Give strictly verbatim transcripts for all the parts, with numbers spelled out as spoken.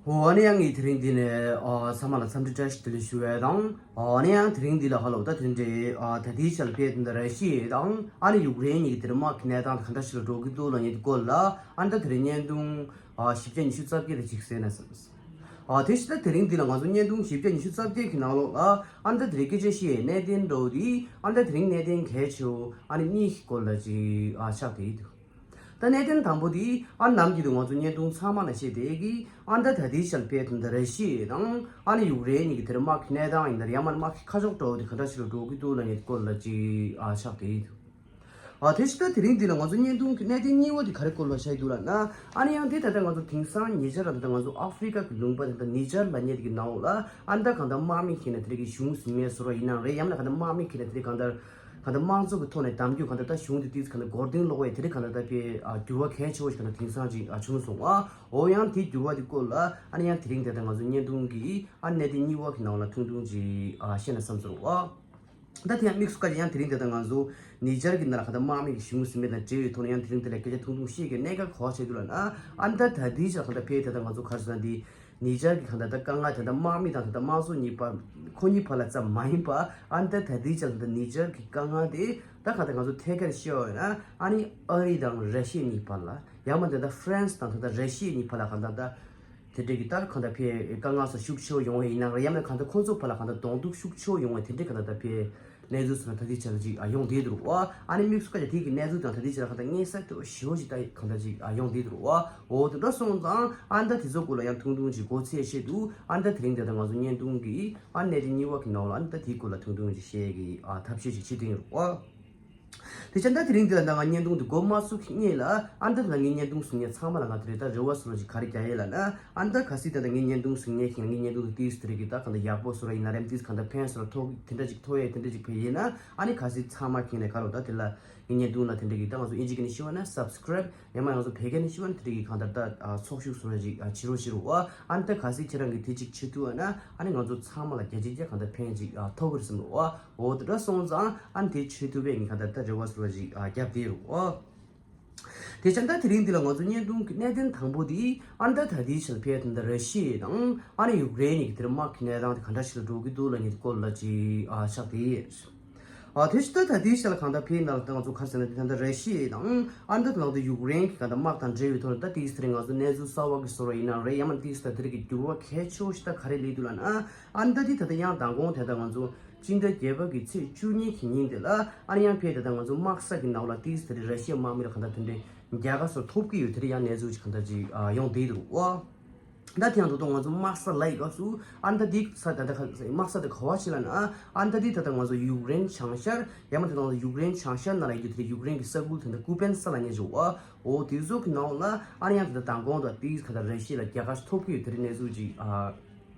འོ་ཨ་ནི་ཡང་ངས་དེ་རིང་འདི་ནས་ཨ་ཚང་མ་ལ་འཚམས་འདྲི་བཀྲ་ཤིས་བདེ་ལེགས་ཞུ་ཡས་དང་། ཨ་ནི་ཡང་དེ་རིང་འདི་ལ་ཧ་ལོ་ད་དེ་འདྲའི་ཨ་ད་ལྟའི་ཆར་དཔེ་དེ་འདྲ་ར་ཤི་ཡ་དང་ཨ་ནི་ཡུཀ་རེན་གཉིས་ཀྱི་དེ་རིང་དམག་གི་གནས་སྟངས་དེ་ག་འདྲ་ཞིག་ལ་འགྲོ་གི་འདུག་ལབ་མཁན་དེ་སྐོར་ལ་ཨ་ནི་ད་དེ་རིང་བརྙན་ཐུང་ཨ་བཞི་བརྒྱ་ཉི་ཤུ་རྩ་བརྒྱད་དེ་ཅིག་གསན་ན་བསམ། ཨ་དེ་བཞིན་ད་དེ་རིང་འདི་ལ་ང་ཚོ་བརྙན་ཐུང་བཞི་བརྒྱ་ཉི་ཤུ་རྩ་བརྒྱད་ཀྱི་ནང་ལོགས་ལ་ཨ་ནི་ད་དེ་རིང་སྐད་ཆ་བཤད་ཡས་གནད་དོན་འདྲ་བོ་དེ་ཨ་ནི་ད་དེ་རིང་གནད་དོན་གལ་ཆེ་བོ་ཨ་ནི་གཉིས་ཀྱི་སྐོར་ལ་ཅིག་ཨ་ཆགས་བསྡད་ཡོད་འདུག་ད་གནད་དོན་དང་པོ་དེ་ཨ་ནམ་གྱི་དུ་ང་ཚོ་བརྙན་ཐུང་ཚང་མ་ལ་བཤད་དེ་གི་ཨ་ད་ད་ལྟའི་ཆར་དཔེ་དེ་འདྲ་ར་ཤི་ཡ་དང་ཨ་ནི་ཡུཀ་རེན་གཉིས་ཀྱི་དེར་དམག་གི་གནས་སྟངས་ཡིན་ན་ཡང་མ་དམག་གི་ཁ་ཕྱོགས་འདྲ་བོ་དེ་ག་འདྲ་ཞིག་ལ་འགྲོ་གི་འདུག་ལབ་མཁན་སྐོར་ལ་ཅིག་ཨ་ཆགས་བསྡད་ཡོད་འདུག་ཨ་དེ་བཞིན་ད་དེ་རིང་འདི་ལ་ང་ཚོ་བརྙན་ཐུང་གི་གནད་དོན་གཉིས་པ་དེ་ག་རེ་སྐོར་ལ་བཤད་ཡོད་འདུག་ལབ་ན། ཨ་ནི་ཡང་དེ་ད་ལྟ་ང་ཚོ་དེང་སང་ཉེ་ཆར་ལ་ད་ལྟ་ང་ཚོ་ཨ་ཧྥི་རི་ཀ་གི་ལུང་པ་ད་ལྟ་ནི་ཇར་ལབ་མཁན་དེ་གི་ནང་ལ་ཨ་ནི་ད་གང་ལྟར་དམག་མི་ཁྱེར་ནས་དེ་རིང་གི་གཞུང་ཟིན་མེད་བཟོ་རོགས་ཡིན་ནའང་རེད། ཡང་ན་གང་ལྟར་དམག་མི་ཁྱེར་ནས་དེ་རིང་གང་ལྟར་གང་ལྟར་དམངས་གཙོ་གི་ཐོག་ནས་གདམ་རྒྱུ་གང་ལྟར་ད་གཞུང་དེ་དུས་གང་ལྟར་འགོར་འདུན་ལོག་པའི་དེ་རིང་གང་ལྟར་ད་དཔེ་ཨ་འགྱུར་བ་གལ་ཆེ་བོ་ཞིག་གང་ལྟར་དེང་སང་ཅིག་ཨ་བྱུང་སོང་ཨ། འོ་ཡང་དེ་འགྱུར་བ་དེ་སྐོར་ལ་ཨ་ནི་ཡང་དེ་རིང་དེ་ལྟ་ང་ཚོ་བརྙན་ཐུང་གི་ཨ་གནད་དོན་གཉིས་པ་གི་ནང་ལ་ཐུང་ཐུང་ཅིག་ཨ་བཤད་ན་བསམ་སོང་ཨ། ད་དེ་ཡང་དམིགས་སུ་བཀར་ཡང་དེ་རིང་དེ་ལྟ་ང་ཚོ་ནི་ཇར་གི་ནང་ལ་གང་ལྟར་དམག་མི་གི་གཞུང་ཟིན་མེད་དང་འབྲེལ་བའི་ཐོག་ནས་ཡང་དེ་རིང་དེ་ལ་སྐད་ཆ་ཐུང་ཐུང་བཤད་ཀྱི་གནད་འགག་ག་བ་བྱེད་འདུག་ལབ་ན། ཨ་ནི་ད་ད་དེའི་ཆ་གང་ལྟར་ཕེ་དེ་ལྟ་ང་ཚོ་ག་རེ་ཟེར་ན་འདི། ནི་ཇར་གྱི་གང་ལྟར་ད་དཀའ་ངལ་དེ་ལྟ་དམག་མི་དང་དེ་ལྟ་དམངས་གཙོ་གཉིས་བར་ཁོ་གཉིས་བར་ལ་ཙམ་མ་ཡིན་པ་ཨ་ནི་ད་ད་ལྟའི་ཆར་ད་ནི་ཇར་གྱི་དཀའ་ངལ་དེ་ད་གང་ལྟར་ང་ཚོ་ཐད་ཀར་བཤད་པ་ཡིན་ན་ཨ་ནི་ཨ་རི་དང་ར་ཤི་ཡ་གཉིས་བར་ལ་ཡང་མ་དེ་ལྟ་ཧྥ་རན་སི་དང་དེ་ལྟ་ར་ཤི་ཡ་གཉིས་བར་ལ་གང་ལྟར་ད་དེ་འདྲའི་གི་ད་གང་ལྟར་ཕའི་དཀའ་ངལ་སོགས་ཤུགས་ཆེ་བོ་ཡོང་བ་ཡིན་ན་ཡང་མ་གང་ལྟར་ཁོང་ཚོ་བར་ལ་གང་ལྟར་གདོང་གཏུག་ཤུགས་ཆེ་བོ་ཡོང་བ་དེ་འདྲའི་གང་ལྟར་ད་ཕའི་གནས་ཚུལ་སོགས་ད་ལྟའི་ཆར་ལ་ཅིག་ཡོང་བསྡད་འདུག་ཨ། ཨ་ནི་དམིགས་སུ་བཀར་ཡ་དེ་གི་གནས་ཚུལ་དང་ད་ལྟའི་ཆར་གང་ལྟར་གནས་ས་དེ་ཞེ་བོ་ཞིག་ད་གང་ལྟར་ཅིག་ཡོང་བསྡད་འདུག་ཨ། འོ་དེ་འདྲ་སོང་ཙང་ཨ་ནི་ད་དེ་ཚོ་སྐོར་ལ་ཡང་ཐུང་ཐུང་ཅིག་མགོ་ཚོས་བཤད་དུས་ཨ་ནི་ད་དེ་རིང་དེ་ད་ང་ཚོ་བརྙན་ཐུང་གི་ཨ་གནད་དོན་གཉིས་པ་གི་ནང་ལ་ཨ་ནི་ད་དེའི་སྐོར་ལ་ཐུང་ཐུང་ཅིག་བཤད་ཀྱི་ཨ་ཐབས་ཤེས་ཅིག་བྱེད་དུ་ཡིན་རུང་ཨ། དེ་ཆ་ད་དེ་རིང་འདི་ལ་ད་ང་བརྙན་ཐུང་འདི་འགོ་མ་ཚུགས་ཀྱི་སྔོན་ལ་ཨ་ནི་ད་ད་ངའི་བརྙན་ཐུང་གཟིགས་མཁན་ཚང་མ་ལ་ང་དེ་རིང་ད་རེ་བ་བཟོ་འདྲ་ཅིག་ག་རེ་རྒྱག་ཡས་ལབ་ན། ཨ་ནི་ད་གལ་སྲིད་ད་ད་ངའི་བརྙན་ཐུང་གཟིགས་མཁན་གྱིས་ངའི་བརྙན་ཐུང་དེ་ཏིས་དེ་རིང་གི་ད་གང་ལྟར་ཡག་པོ་བཟོ་འདྲ་ཡིན་ན་རེམ་ཏིས་གང་ལྟར་ཕན་བཟོ་འདྲ་ཐོགས་དེ་འདྲ་ཅིག་ཐོགས་ཡས་དེ་འདྲ་ཅིག་ཕེ་ཡིན་ན་ཨ་ནི་གལ་སྲིད་ཚང་མ་གིས་ནས་ག་རེ་ད་དེ་ལ་ངའི་བརྙན་ཐུང་ལ་དེ་འདྲ་གི་ད་ང་ཚོ་ཨིན་ཇི་སྐད་ནས་ཞུ་བ་ན་སབ་སི་ཀ་རེབ་ཡང་མ་ང་ཚོ་བོད་སྐད་ནས་ཞུ་བ་ན་དེ་འདྲ་གི་གང་ལྟར་ད་ཚོགས་ཞུགས་བཟོ་འདྲ་ཅིག་བྱེད་རོགས་བྱེད་རོགས་ཨ། ཨ་ནི་ད་གལ་སྲིད་ཁྱེད་རང་གིས་དེ་ཅིག་བྱེད་ཐུབ་ཨ་ན་ཨ་ནི་ང་ཚོ་ཚང་མ་ལ་བརྒྱ་ཆ་བརྒྱ་གང་ལྟར་ཕན་ཅིག་ཐོགས་གི་རེད་བསམ་རོགས་ཨ། འོ་དེ་འདྲ་སོང་ཙང་ཨ་ནི་དེ་བྱེད་ཐུབ་པའི་ངས་གང་ལྟར་ད་རེ་བ་བཟོ་འདྲ་ཅིག་རྒྱབ་བསྡད་རོགས་ཨ། དེ་ཆ་ད་དེ་རིང་འདི་ལ་ང་ཚོ་བརྙན་ཐུང་གི་གནད་དོན་དང་པོ་དེ་ཨ་ནི་ད་ད་ལྟའི་ཆར་ཕེ་ད་ད་ར་ཤི་ཡ་དང་ཨ་ནི་ཡུཀ་རེན་གཉིས་ཀྱི་དེར་དམག་གི་གནས་སྟངས་དེ་ག་འདྲ་ཞིག་ལ་འགྲོ་གི་འདུག་ལབ་མཁན་དེ་སྐོར་ལ་ཅིག་ཨ་ཆགས་བསྡད་ཡོད། ཨ་དེ་ཞིག་ད་ད་ལྟའི་ཆར་ལ་གང་ལྟར་ཕེ་ནང་ལ་ད་ང་ཚོ་ག་རེ་ཟེར་ན་དེ་ད་ལྟ་ར་ཤི་ཡ་དང་ཨ་ནི་ད་ང་ཚོ་ཡུཀ་རེན་གྱི་གང་ལྟར་དམག་དང་འབྲེལ་བའི་ཐོག་ནས་ད་ཏིས་དེ་རིང་ང་ཚོ་གནས་ཚུལ་གསར་བ་གི་བཟོ་འདྲ་ཡིན་ན་རེད་ཡང་མ་ཏིས་ད་དེ་རིང་གི་འགྱུར་བ་གལ་ཆེ་བོ་ཞིག་ད་ག་རེ་སླེབས་འདུག་ལབ་ན་ཨ་ནི་ད་དེ་ད་ལྟ་ཡང་མདང་དགོང་དེ་ད་ང་ཚོ་སྤྱི་ཟླ་བརྒྱད་པ་གི་ཚེས་བཅུ་གཉིས་ཀྱི་ཉིན་དེ་ལ་ཨ་ནི་ཡང་ཕེ་ད་ལྟ་ང་ཚོ་དམག་ས་གི་ནང་ལ་ཏིས་དེ་རིང་ར་ཤི་ཡའི་དམག་མི་ལ་གང་ལྟར་དེ་འདྲའི་རྒྱལ་ཁ་སོགས་ཐོབ་ཀྱི་ཡོད་དེ་རིང་ཡང་གནས་ཚུལ་ཅིག་གང་ལྟར་ཅིག་ཡོང་བསྡད་འདུག་ཨ། ད་དེ་ཡང་ད་དུང་ང་ཚོ་དམག་ས་ལ་ཡི་སྐབས་སུ་ཨ་ནི་ད་དེ་ས་ད་ལྟ་ཁ་དམག་ས་དེ་ག་བ་ཞིག་ལབ་ན་ཨ་ནི་ད་དེ་ད་ལྟ་ང་ཚོ་ཡུཀ་རེན་བྱང་ཤར་ཡང་མ་ད་ང་ཚོ་ཡུཀ་རེན་བྱང་ཤར་ནང་ལ་ཡོད་དེ་རེད། ཡུཀ་རེན་གྱི་ས་ཁུལ་དེ་འདྲ་ཀུ་པན་ས་ལབ་མཁན་ཞིག་འོ་འོ་དེ་ཚོ་གི་ནང་ལ་ཨ་ནི་ཡང་ད་ལྟ་མདང་དགོང་དང་དེ་ག་ད་ར་ཤི་ཡ་ལ་རྒྱལ་ཁ་ཐོབ་ཀྱི་ཡོད་དེ་རིང་གནས་ཚུལ་ཅིག་ཨ་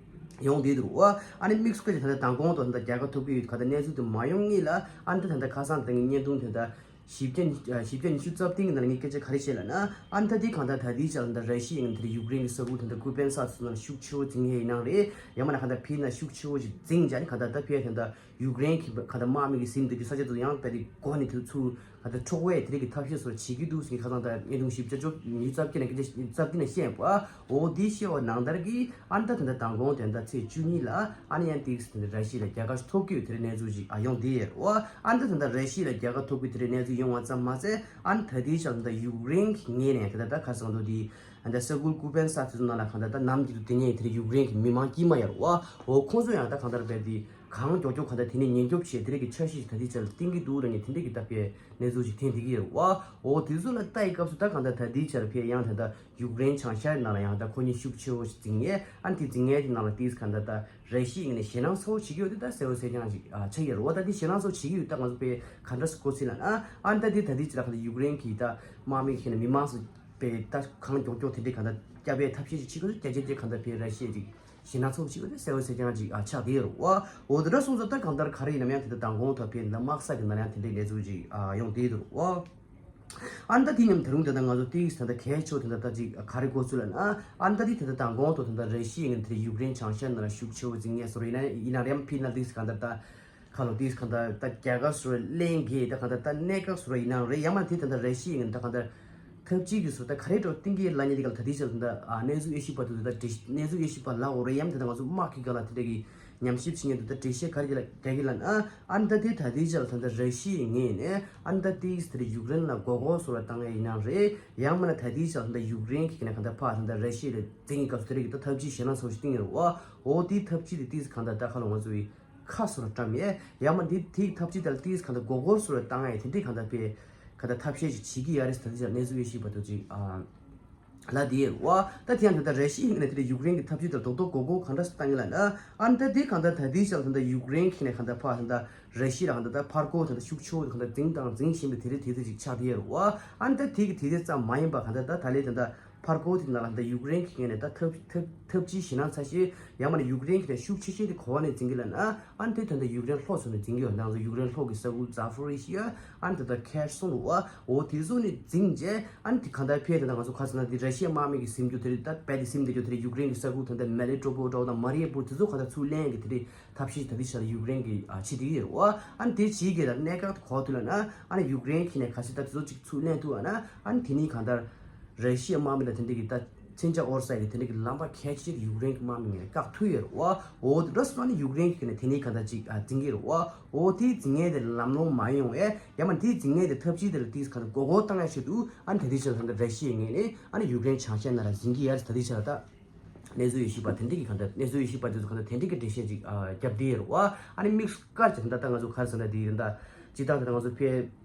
ཡོང་བསྡད་འདུག་ཨ། ཨ་ནི་དམིགས་སུ་བཀར་ཅིག་ད་ལྟ་མདང་དགོང་དང་ད་ལྟ་རྒྱལ་ཁ་ཐོབ་ཀྱི་ཡོད་ག་ད་གནས་ཚུལ་དེ་མ་ཡོང་སྔོན་ལ་ཨ་ནི་ད་ད་ལྟ་ཁ་སང་ད་ངའི་བརྙན་ཐུང་དེ་ད་བཞི་བརྒྱ་ཉི་ཨ་བཞི་བརྒྱ་ཉི་ཤུ་རྩ་བདུན་གྱི་ནང་ལ་ངས་སྐད་ཆ་ག་རེ་བཤད་ལབ་ན་ཨ་ནི་ད་དེ་གང་ལྟར་ད་དེའི་ཆར་ད་ར་ཤི་ཡ་ཡིན་ན་དེ་ཡུཀ་རེན་གྱི་ས་ཁུལ་ད་ད་ཀུ་པན་ས་ཚོ་ནང་ཤུགས་ཆེ་བོ་འཛིང་ཡས་ཡིན་ནའང་རེད། ཡང་མིན་ན་གང་ལྟར་ཕི་ན་ཤུགས་ཆེ་བོ་ཞིག་འཛིང་བྱས་ནས་གང་ལྟར་ད་ཕི་ཡ་གང་ལྟར་ཡུཀ་རེན་གྱི་གང་ལྟར་དམག་མི་གི་ཟིན་འདུག་རྒྱུ་ས་ཆ་དེ་ཚོ་ཡང་ད་དེ་སྒོ་ནས་དེ་ཚུར་གང་ལྟར་འཕྲོག་པའི་དེ་རིགས་ཀྱི་ཐབས་ཤེས་སོགས་བྱེད་ཀྱི་འདུག་ཟེར་ནས་ཁ་སང་ད་བརྙན་ཐུང་བཞི་བརྒྱ་བཅུ་ཉི་ཤུ་རྩ་བརྒྱད་ནས་སྐད་ཆ་རྩ་བདུན་ནས་བཤད་པ། འོ་འདི་བཤད་པ་ནང་ལྟར་གྱི་ཨ་ནི་ད་ད་ལྟ་མདང་དགོང་དེ་ད་ཚེས་བཅུ་གཉིས་ལ་ཨ་ནི་ཡང་ཏིག་སི་དེ་འདྲ་ར་ཤི་ཡ་ལ་རྒྱལ་ཁ་ཐོབ་ཀྱི་ཡོད་དེ་རིང་གནས་ཚུལ་ཅིག་ཨ་ཡོང་བསྡད་ཡོད་རེད་བ། ཨ་ནི་ད་ད་ལྟ་ར་ཤི་ཡ་ལ་རྒྱལ་ཁ་ཐོབ་ཀྱི་དེ་རིང་གནས་ཚུལ་ཡོང་བ་ཙམ་མ་ཟད་ཨ་ནི་ད་ལྟའི་ཆར་ད་ཡུཀ་རེན་གྱི་ངོས་ནས་ད་ད་ད་ཁ་སང་དུ་དེ་ཨ་ད་ས་ཁུལ་ཀུ་པན་ས་དེ་ཚོ་ནང་ལ་གང་ད་ད་ནམ་རྒྱུན་དུ་དེ་ནས་དེ་རིང་ཡུཀ་རེན་གྱི་མི་མང་དཀྱུས་མ་ཡོད་རེད་བ། འོ་ཁོང་ཚོ་ཡང་ད་གང་ལྟར་བས་དེ་གང་མགྱོགས་མགྱོགས་གང་ད་དེ་ནས་ཉེན་སྐྱོབ་བྱས་དེ་རིང་གི་འཆར་གཞི་ཞིག་ད་ལྟའི་ཆར་བཏིང་གི་འདུག་ལབ་ནས་དེ་འདྲ་གི་ད་པའི་གནས་ཚུལ་ཞིག་ཐོན་བསྡད་ཀྱི་ཡོད་རེད་བ། འོ་དེ་ཚོ་ལ་ལྟ་ཡི་སྐབས་སུ་ད་གང་ལྟར་ད་ལྟའི་ཆར་ཕེ་ཡང་ད་ལྟ་ཡུཀ་རེན་བྱང་ཤར་ནང་ལ་ཡང་ད་ཁོ་གཉིས་ཤུགས་ཆེ་བོ་ཞིག་འཛིང་ཡས་ཨ་ནི་དེ་འཛིང་ཡས་དེ་ནང་ལ་ཏིས་གང་ལྟར་ད་ར་ཤི་ཡ་ངོས་ནས་ཞེད་སྣང་ཚ་བོ་བྱེད་ཀྱི་ཡོད་དེ་ད་གསལ་བོ་གསལ་རྐྱང་ཞིག་ཨ་ཆགས་ཀྱི་ཡོད་རེད་བ། ད་དེ་ཞེད་སྣང་ཚ་བོ་བྱེད་ཀྱི་ཡོད་ད་ང་ཚོ་ཕེ་ག་འདྲ་སེ་གོ་ཚིག་ལ་ན་ཨ་ནི་ད་དེ་ད་ལྟའི་ཆར་གང་ལྟར་ཡུཀ་རེན་གྱི་ད་དམག་མི་ཁྱེད་ནས་མི་མང་སུ་པའི་ད་གང་མགྱོགས་མགྱོགས་དེ་འདྲའི་གང་ལྟར་སྐྱབས་པའི་ཐབས་ཤེས་ཅིག་བྱེད་དགོས་རྒྱ་ཆེ་ཆེ་གང་ལྟར་ཕེ་ར་ཤི་ཡ་ཅིག་ཞེད་སྣང་ཚ་བོ་ཅིག་ཡོད་དེ་གསལ་བོ་གསལ་རྐྱང་ཅིག་ཨ་ཆགས་བསྡད་ཡོད་རེད་བ། འོ་དེ་འདྲ་སོང་ཙང་ད་གང་ལྟར་ག་རེ་ཡིན་ནམ་ཡང་དེ་ལྟར་མདང་དགོང་ཐོག་ཕེ་ད་དམག་ས་གི་ནང་ཡང་དེ་འདྲའི་གནས་ཚུལ་ཅིག་ཨ་ཡོང་བསྡད་ཡོད་རེད་བ། ཨ་ནི་ད་དེ་མཉམ་ད་རུང་དེ་ལྟར་ང་ཚོ་ཏིག་སི་དེ་ལྟར་གལ་ཆེ་བོ་དེ་ལྟར་ད་ཅིག་ག་རེ་གོ་ཚུལ་ལབ་ན་ཨ་ནི་ད་དེ་དེ་ལྟར་མདང་དགོང་ཐོག་དེ་ལྟར་ར་ཤི་ཡ་ངོས་ནས་དེ་ལྟར་ཡུཀ་རེན་བྱང་ཤར་ནང་ལ་ཤུགས་ཆེ་བོ་འཛིང་ངེས་བཟོ་འདྲ་ཡིན་ན་ཡིན་ན་རེམ་ཕི་ན་ཏིག་སི་གང་ལྟར་ད་ཁ་ལོ་ཏིག་སི་གང་ལྟར་ད་རྒྱལ་ཁ་བཟོ་འདྲ་ལེན་གྱི་ད་གང་ལྟར་ད་གནད་འགག་བཟོ་འདྲ་ཡིན་ན་རེད། ཡང་མ་དེ་དེ་ལྟར་ར་ཤི་ཡ་ངོས་ནས་ད་གང་ལྟར། ཐབས་ཇུས་ཀྱི་སོ་ད་ག་རེ་འགྲོ་གཏིང་གི་ལ་ཉེ་དེ་ག་ལ་ད་དེ་ཆ་ལ་ད་ཨ་གནས་ཚུལ་དབྱེ་ཞིབ་པ་དུ་ད་དྲི་གནས་ཚུལ་དབྱེ་ཞིབ་པ་ལ་འོ་རེ་ཡམ་དེ་ད་ང་ཚོ་དམག་གི་ག་ལ་དེ་འདྲ་གི་ཉམས་ཞིབ་བྱེད་མཁན་དུ་ད་འགྲེལ་བཤད་ག་རེ་རྒྱག་གི་ལ་ན། ཨ་ནི་ད་དེ་ད་དེ་ཆ་ལ་ད་ད་ར་ཤི་ཡའི་ངོས་ནས་ཨ་ནི་ད་དེ་དེ་ད་ཡུཀ་རེན་ལ་མགོ་སྐོར་སོ་ལ་བཏང་ཡ་ཡིན་ན་རེད། ཡང་མིན་ན་ད་དེ་ཆ་ལ་ད་ཡུཀ་རེན་གི་ནས་ག་ད་ཕ་ད་ད་ར་ཤི་ཡ་ལ་འཛིང་གི་སྐབས་སུ་དེ་རིགས་ད་ཐབས་ཇུས་གཞན་ན་སོ་ཞིག་བཏིང་ཡོད་རེད་བ། འོ་དེའི་ཐབས་ཇུས་དེ་དེ་ག་ད་ད་ག་ལ་ང་ཚོ་ཡི་ཁ་སོ་ལ་བཀྲམ་ཡས་ཡང་མིན་དེ་དེའི་ཐབས་ཇུས་ད་ལ་དེ་ག་ད་མགོ་སྐོར་སོ་ལ་བཏང་ཡ་དེ་འདྲའི་ག་ད་པའི་ག་ད་ཐབས་ཤེས་ཅིག་བྱེད་ཀྱི་ཡ་རེད། ད་དེ་ཆ་གནས་ཚུལ་དབྱེ་ཞིབ་པ་དུ་ཅིག་ཨ། ལ་དེ་ཡོད་རེད་བ། ད་དེ་ཡང་ད་ལྟ་ར་ཤི་ཡའི་ངོས་ནས་དེ་འདྲ་ཡུཀ་རེན་གྱི་ཐབས་ཇུས་དེར་རྡོག་རྡོག་མགོ་སྐོར་ག་འདྲ་ཞིག་བཏང་གི་ལ་ན། ཨ་ནི་ད་དེ་གང་ལྟར་ད་དེའི་ཆ་ལ་ད་ལྟ་ཡུཀ་རེན་གྱི་ནས་གང་ལྟར་ཕར་ད་ལྟ་ར་ཤི་ཡ་ལ་གང་ལྟར་ད་ཕར་རྒོལ་ད་ལྟ་ཤུགས་ཆེ་བོ་གང་ལྟར་འཛིང་དང་འཛིང་བཞིན་པའི་དེ་རིགས་དེ་ཚོ་ཅིག་ཆགས་བསྡད་ཡོད་རེད་བ། ཨ་ནི་ད་དེ་གི་དེ་དེ་ཙམ་མ་ཡིན་པ་གང་ལྟར་ད་ད་ལྟའི་ད་ལྟ་ཕར་རྒོལ་དེ་ནང་ལ་ད་ལྟ་ཡུཀ་རེན་གྱི་ངོས་ནས་ད་ཐབས་ཐབས་ཐབས་ཇུས་ཞེད་སྣང་ཚ་ཤོས་ཡང་མིན་ན་ཡུཀ་རེན་གྱི་ནས་ཤུགས་ཆེ་ཤོས་དེ་ག་པ་ནས་འཛིང་གི་ལ་ན། ཨ་ནི་དེ་ད་ལྟ་ཡུཀ་རེན་ལྷོ་ཕྱོགས་ནས་འཛིང་གི་ཡོད། ད་ང་ཚོ་ཡུཀ་རེན་ལྷོ་གི་ས་ཁུལ་ཛ་ཕོ་རི་ཤི་ཡ། ཨ་ནི་ད་ལྟ་ཁེར་སོང་རུ་བ། འོ་དེ་ཚོ་ནས་འཛིང་རྗེས་ཨ་ནི་དེ་གང་ལྟར་ཕེ་ད་ལྟ་ང་ཚོ་ཁ་སང་ན་དེ་ར་ཤི་ཡ་དམག་མི་གི་ཟིན་རྒྱུ་དེ་རེད། ད་རྦད་དེ་ཟིན་བསྡད་རྒྱུ་དེ་རེད། ཡུཀ་རེན་གི་ས་ཁུལ་ད་ལྟ་མེ་ལི་ཊོ་པོལ་འདྲ་བོ་དང་མ་རི་ཡ་པོལ་དེ་ཚོ་གང་ལྟར་ཚུར་ལེན་གི་དེ་རེད། ཐབས་ཤེས་ད་དེ་ཆ་ལ་ཡུཀ་རེན་གི་ཨ་བྱེད་དེ་ཡོད་རེད་བ། ཨ་ནི་དེ་བྱེད་གི་ད་གནད་འགག་གོ་ཐུབ་ལ་ན། ཨ་ནི་ཡུཀ་རེན་གི་ནས་ག་ཚོད་ད་དེ་ཚོ་ཅིག་ཚུར་ལེན་ཐུབ་ཨ་ན། ཨ་ནི་དེ་ནི་གང་ལྟར་ར་ཤི་ཡ་དམག་མི་ལ་དེ་འདྲ་གི་ད། མཚོན་ཆ་དབོར་ས་ཡི་དེ་འདྲ་གི་ལམ་པ་གལ་ཆེ་ཡུཀ་རེན་གྱི་དམག་མི་ངོས་ནས་བཀག་ཐུབ་ཡོད་རེད་བ། འོ་དེ་འདྲ་སོང་ནས་ཡུཀ་རེན་གྱི་ནས་དེ་ནས་ག་འདྲ་ཅིག་ཨ་འཛིང་གི་རེད་བ། འོ་དེ་འཛིང་ངེས་དེ་ལམ་ལྷོང་མ་ཡོང་ཨེ་ཡང་མ་དེ་འཛིང་ངེས་དེ་ཐབས་ཇུས་དེ་ལ་དེ་ག་འདྲ་མགོ་སྐོར་བཏང་ཡ་ཆེད་དུ་ཨ་ནི་ད་ལྟའི་ཆར་ད་ལྟ་ར་ཤི་ཡའི་ངོས་ནས་ཨ་ནི་ཡུཀ་རེན་བྱང་ཤར་ནང་ལ་འཛིང་གི་ཡ་རེད། ད་ལྟའི་ཆར་ད་གནས་ཚུལ་དབྱེ་ཞིབ་པ་དེ་འདྲ་གི་ག་འདྲ་གནས་ཚུལ་དབྱེ་ཞིབ་པ་དེ་ཚོ་ག་འདྲ་དེ་འདྲ་གི་འགྲེལ་བཤད་ཅིག་ཨ་བརྒྱབ་བསྡད་ཡོད་རེད་བ། ཨ་ནི་དམིགས་སུ་བཀར་ཅིག་ད་ལྟ་ང་ཚོ་ག་རེ་ཟེར་ན་དེ་ད་ལྟ་ཇི་ལྟར་ད་ལྟ་ང་ཚོ་ཕེ།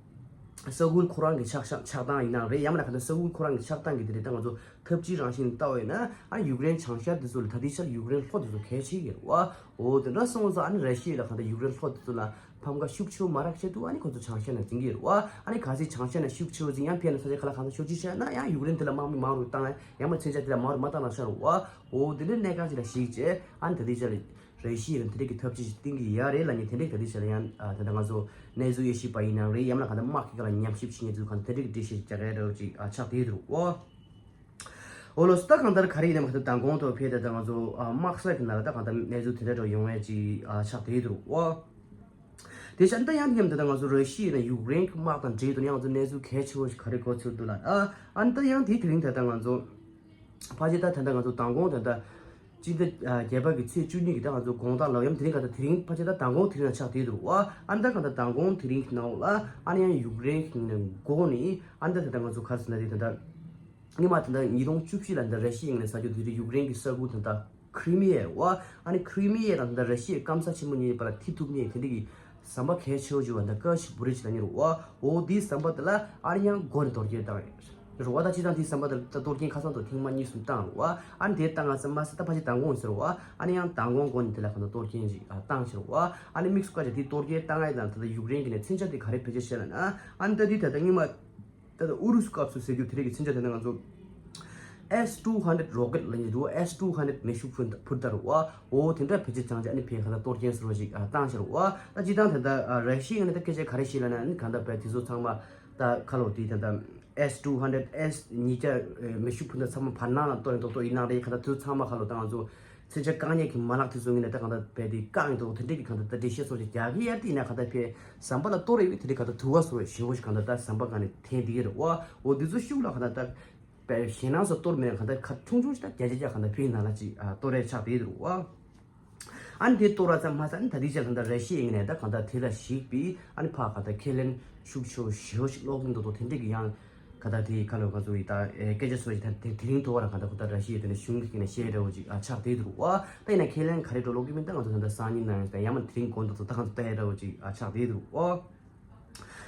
ས་ཁུལ་ཁོ་རང་གི་ཆགས་ཆགས་ཆགས་སྟངས་ཡིན་ནའང་རེད། ཡང་མིན་ན་ག་ཚོད་ས་ཁུལ་ཁོ་རང་གི་ཆགས་སྟངས་ཀྱི་དེ་རེད། ད་ང་ཚོ་ཐབས་ཇུས་རང་བཞིན་ལྟ་བ་ཡིན་ན་ཨ་ཡུཀ་རེན་བྱང་ཤར་དེ་ཚོ་ལ་ད་ལྟའི་ཆར་ཡུཀ་རེན་ལྷོ་དེ་ཚོ་གལ་ཆེ་གི་རེད་བ། འོ་དེ་འདྲ་སོང་ཙང་ཨ་ནི་ར་ཤི་ཡ་ལ་གང་ལྟར་ཡུཀ་རེན་ལྷོ་དེ་ཚོ་ལ་ཕམ་ཁ་ཤུགས་ཆེ་བོ་མ་རག་ཆེད་དུ་ཨ་ནི་ཁོ་ཚོ་བྱང་ཤར་ནང་འཛིང་གི་རེད་བ། ཨ་ནི་གལ་སྲིད་བྱང་ཤར་ནང་ཤུགས་ཆེ་བོ་འཛིང་ཡང་ཕན་ན་ས་ཆ་ག་ལ་གང་ལྟར་ཤོག་ཅིག་བྱས་ན་ཡང་ཡུཀ་རེན་དེ་ལ་དམག་མི་མང་རུ་བཏང་ཡང་མ་མཚོན་ཆ་དེ་ལ་མང་རུ་མ་བཏང་ན་ཤར་རུ་བ། འོ་དེ་འདྲའི་གནད་འགག་ཅིག་ལ་གཞིགས་བྱས་ཨ་ནི་ད་ལྟའི་ཆར། ར་ཤི་ཡ་ལ་དེ་འདྲ་གི་ཐབས་ཇུས་ཤིག་བཏིང་གི་ཡ་རེད་ལབ་ནས་དེ་འདྲ་ག་དུས་བྱས་ན་ཡང་ཨ་ད་ལྟ་ང་ཚོ་གནས་ཚུལ་དབྱེ་ཞིབ་པ་ཡིན་ནའང་རེད། ཡང་ན་ག་ད་དམག་གི་སྒང་ལ་ཉམས་ཞིབ་བྱེད་མཁན་ཚོས་ག་ད་དེ་འདྲ་གི་འགྲེལ་བཤད་ཅིག་རྒྱག་ཡ་འདྲ་བོ་ཅིག་ཨ་ཆགས་བསྡད་ཡོད་རེད་བ། འོ་ལོ་སི་ད་གང་ལྟར་ག་རེ་ཡིན་ནམ་ག་ད་མདང་དགོང་ཐོག་ཕེབས་ད་ད་ང་ཚོ་ཨ་དམག་ས་གི་ནང་ལ་ད་གང་ལྟར་གནས་ཚུལ་དེ་འདྲ་འདྲ་བོ་ཡོང་ཡ་ཅིག་ཨ་ཆགས་བསྡད་ཡོད་རེད་བ། དེ་བཞིན་ད་ཡང་མཉམ་དུ་ད་ང་ཚོ་ར་ཤི་ཡ་ཡིན་ན་ཡུཀ་རེན་གི་དམག་དང་འབྲེལ་དུ་ཡང་ང་ཚོ་གནས་ཚུལ་གལ་ཆེ་བོ་ཞིག་ག་རེ་གོ་ཚོད་འདུག་ལ་ཨ་ཨ་ད་ཡང་དེ་དེ་རིང་ད་ད་ང་ཚོ། ཕལ་ཆེར་ད་ད་ལྟ་ང་ཚོ་མདང་དགོང་ད་ལྟ་སྤྱི་ཟླ་བརྒྱད་པ་གི་ཚེས་བཅུ་གཉིས་ཀྱི་ད་ང་ཚོ་དགོང་དག་ལ་ཡང་དེ་རིང་ག་ད་དེ་རིང་ཕལ་ཆེར་ད་མདང་དགོང་དེ་རིང་ལ་ཆགས་བསྡད་འདུག་བ། ཨ་ནི་ད་ག་ད་མདང་དགོང་དེ་རིང་གི་ནང་ལ་ཨ་ནི་ཡང་ཡུཀ་རེན་གྱི་ནས་འགོ་ནས་ཨ་ནི་ད་ད་ལྟ་ང་ཚོ་ག་རེ་ཟེར་ན་དེ་ད་ལྟ་སྔོན་མ་ད་ལྟ་ཉིས་སྟོང་བཅུ་བཞི་ལ་ད་ར་ཤི་ཡའི་ངོས་ནས་ཟ་རྒྱུ་དེ་དུས་ཡུཀ་རེན་གྱི་ས་ཁུལ་ད་ལྟ་ཁི་རི་མི་ཡ་རེད་བ། ཨ་ནི་ཁི་རི་མི་ཡ་དང་ད་ལྟ་ར་ཤི་ཡའི་སྐམ་ས་ཆེན་པོ་གཉིས་བར་ལ་མཐུད་ཐུབ་མཁན་དེ་འདྲ་གི་ཟམ་པ་གལ་ཆེ་བོ་ཅིག་ཡོད་པ་འདི་ཀ་ཤི་བྷི་རི་ཇི་ལབ་ཀྱི་རེད་བ། འོ་དེའི་ཟམ་པ་དེ་ལ་ཨ་ནི་ཡང་མགོ་ནས་གཏོར་སྐྱོན་བཏང་ཡོད་རེད་བ། ད་སྤྱིར་བཏང་དེའི་ཟམ་པ་དེ་ལ་ད་གཏོར་སྐྱོན་ཁ་སང་དང་ཐེངས་མ་གཉིས་གསུམ་བཏང་རེད་བ། ཨ་ནི་དེ་བཏང་ང་ཙམ་མ་ཟད་ད་ཕལ་ཆེར་མདང་དགོང་ཟེར་བ། ཨ་ནི་ཡང་མདང་དགོང་མགོ་ནས་དེ་ལ་ག་ནས་གཏོར་སྐྱོན་ཅིག་ཨ་བཏང་ཕྱིར་བ། ཨ་ནི་དམིགས་སུ་བཀར་བྱས་དེ་གཏོར་སྐྱོན་བཏང་ཡ་དང་ད་ལྟ་ཡུཀ་རེན་གྱི་ནས་མཚོན་ཆ་དེ་ག་རེ་བེད་སྤྱོད་བྱས་ལབ་ན། ཨ་ནི་ད་དེ་ད་ལྟ་སྔོན་མ། ད་ལྟ་ཨུ་རུ་སུ་སྐབས་སུ་ཟེར་རྒྱུ་དེ་རིགས་ཀྱི་མཚོན་ཆ་དེ་ནི་ང་ཚོ་S two hundred rocket ལབ་ཀྱི་འདུག S two hundred མེ་ཤུགས་འཕུར་འཕུར་མདའ་རེད་བ། འོ་དེ་འདྲ་བེད་སྤྱོད་བཏང་རྗེས་ཨ་ནི་ཕར་ག་ད་གཏོར་སྐྱོན་ཟེར་བ་ཞིག་ཨ་བཏང་ཤག་རེད་བ། ད་སྤྱིར་བཏང་ད་ལྟ་ཨ་ར་ཤི་ཡ་ནས་ད་སྐད་ཆ་ག་རེ་བཤད་ལབ་ན་ཨ་ནི་གང་ལྟར་བས་དེ་ཚོ་ཚང་མ་ད་ཁ་ལོ་དེ་ད་ལྟ་S two hundred S ཉིས་བརྒྱ་མེ་ཤུགས་འཕུར་མདའ་ཚང་མ་བར་སྣང་ལ་གཏོར་ཡིན་མདོག་མདོག་ཡིན་ནའང་རེད། གང་ལྟར་དེ་ཚོ་ཚང་མ་ཁ་ལོ་ད་ང་ཚོ། མཚོན་ཆ་བཀག་ཉར་གྱི་མ་ལག་དེ་ཚོ་ངོས་ནས་ད་གང་ལྟར་བས་དེ་བཀག་ཡིན་མདོག་དེ་འདྲས་ཀྱི་གང་ལྟར་ད་འགྲེལ་བཤད་སོགས་ཀྱི་རྒྱག་གི་ཡ་དེ་ཡིན་ན་གང་ལྟར་བས་ཟམ་པ་ལ་གཏོར་རེ་བས་དེ་འདྲས་གང་ལྟར་དུ་བ་སོགས་ཞེ་བོ་ཞིག་གང་ལྟར་ད་ཟམ་པ་གང་ནས་འཐེན་བསྡད་ཀྱི་རེད་བ། འོ་དེ་ཚོ་ཤུགས་ལ་གང་ལྟར་ད་བས་ཞེད་སྣང་སོགས་གཏོར་མེད་ན་གང་ལྟར་ཁ་ཆུང་ཆུང་ཞིག་ད་བརྒྱ་ཆ་བརྒྱ་གང་ལྟར་བས་ནང་ལ་ཅིག་ཨ་གཏོར་རེ་ཆགས་བསྡད་ཀྱི་རེད་བ། ཨ་ནི་དེ་གཏོར་བ་ཙམ་མ་ཟད་ཨ་ནི་ད་ལྟའི་ཆར་གང་ལྟར་ར་ཤི་ཡའི་ངོས་ནས་ད་གང་ལྟར་དེ་ལ་གཞིགས་པའི་ཨ་ནི་ཕར་གང་ལྟར་ཁས་ལེན་ཤུགས་ཆེ་བོ་ཞེ་བོ་ཞིག་སློག་གི་མདོག་མདོག་དེ་འདྲས་ཀྱི་ཡང་། ག་ད་དེ་ཁ་ལོ་ང་ཚོ་ཡི་ད་སྐད་ཆ་སོགས་ཀྱི་ད་དེ་དེ་རིང་ཐོག་ར་ག་ད་ཁོ་ད་ར་ཤི་ཡའི་དེ་ནས་གཞུང་གི་ནས་བཤད་འདྲ་བོ་ཅིག་ཨ་ཆགས་བསྡད་འདུག་བ། ད་ཡིན་ན་ཁས་ལེན་ག་རེ་འགྲོ་ལོག་གི་མིན་ད་ང་ཚོ་ད་ལྟ་སང་ཉིན་ནང་ཡང་ཡང་མ་དེ་རིང་དགོང་དག་ཚོ་ད་གང་ཚོ་ལྟ་ཡ་འདྲ་བོ་ཅིག་ཨ་ཆགས་བསྡད་འདུག་བ།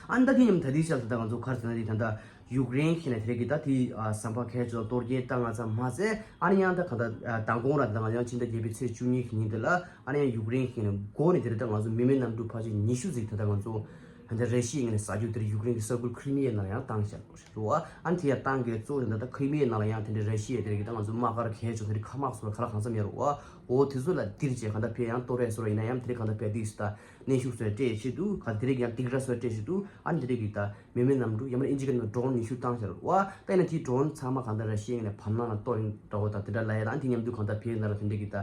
ཨ་ནི་ད་དེ་ཉམས་ད་དེའི་ཆར་ད་ད་ང་ཚོ་ག་རེ་ཟེར་ན་དེ་ད་ད་ཡུཀ་རེན་གྱི་ནས་དེ་རིང་གི་ད་དེ་ཨ་ཟམ་པ་ཁལ་ཚོ་གཏོར་སྐྱོན་བཏང་ང་ཙམ་མ་ཟད་ཨ་ནི་ཡང་ད་ག་ད་ཨ་མདང་དགོང་ར་ད་ང་ཡང་ཕྱི་ཟླ་བརྒྱད་པའི་ཚེས་བཅུ་གཉིས་ཀྱི་ཉིན་དེ་ལ་ཨ་ནི་ཡང་ཡུཀ་རེན་གྱི་ནས་འགོ་ནས་དེ་རིང་ད་ང་ཚོ་མི་མེད་གནམ་གྲུ་ཕལ་ཆེར་ཉི་ཤུ་ཟིག་ད་ད་ང་ཚོ། ཨ་ནི་ར་ཤི་ཡའི་ངོས་ནས་ཟ་རྒྱུ་དེར་ཡུཀ་རེན་གྱི་ས་ཁུལ་ཁི་རི་མི་ཡའི་ནང་ཡང་བཏང་བཞག་རེད་བ། ཨ་ནི་དེ་ཡང་བཏང་གི་གཙོ་བོ་དེ་འདྲ་ད་ཁི་རི་མི་ཡའི་ནང་ལ་ཡང་དེ་འདྲའི་ར་ཤི་ཡའི་དེ་རིང་གི་ད་ང་ཚོ་དམག་སྒར་གལ་ཆེ་དེ་རིང་མཁའ་དམག་སོགས་ལ་ག་ལ་གང་འཚམ་ཡོད་རེད་བ། འོ་དེ་ཚོ་ལ་འདིར་བྱས་གང་ལྟར་ཕེ་ཡང་གཏོར་རེས་སོགས་ཡིན་ན་ཡང་དེ་རིང་གང་ལྟར་ཕེ་དེ་ད་གནོན་ཤུགས་སོགས་སྤྲད་ཆེད་དུ་ག་དེ་རིང་ཡང་སྡིགས་ར་སོགས་སྤྲད་ཆེད་དུ་ཨ་ནི་དེ་རིང་གི་ད་མི་མེད་གནམ་གྲུ་ཡང་མིན་ན་ཨིན་ཇི་སྐད་ནང་ཌོ་རོན་ཉི་ཤུ་བཏང་བཞག་རེད་བ། ད་ཡིན་ན་དེའི་ཌོ་རོན་ཚང་མ་གང་ལྟར་ར་ཤི་ཡའི་ངོས་ནས་བར་སྣང་ལ་གཏོར་ཡིན་འདྲ་བོ་དང་དེ་འདྲ་ལབ་ཡ་ད་ཨ་ནི་དེ་མཉམ་དུ་གང་ལྟར་ཕེ་ནང་ལ་དེ་འདྲ་གི་ད་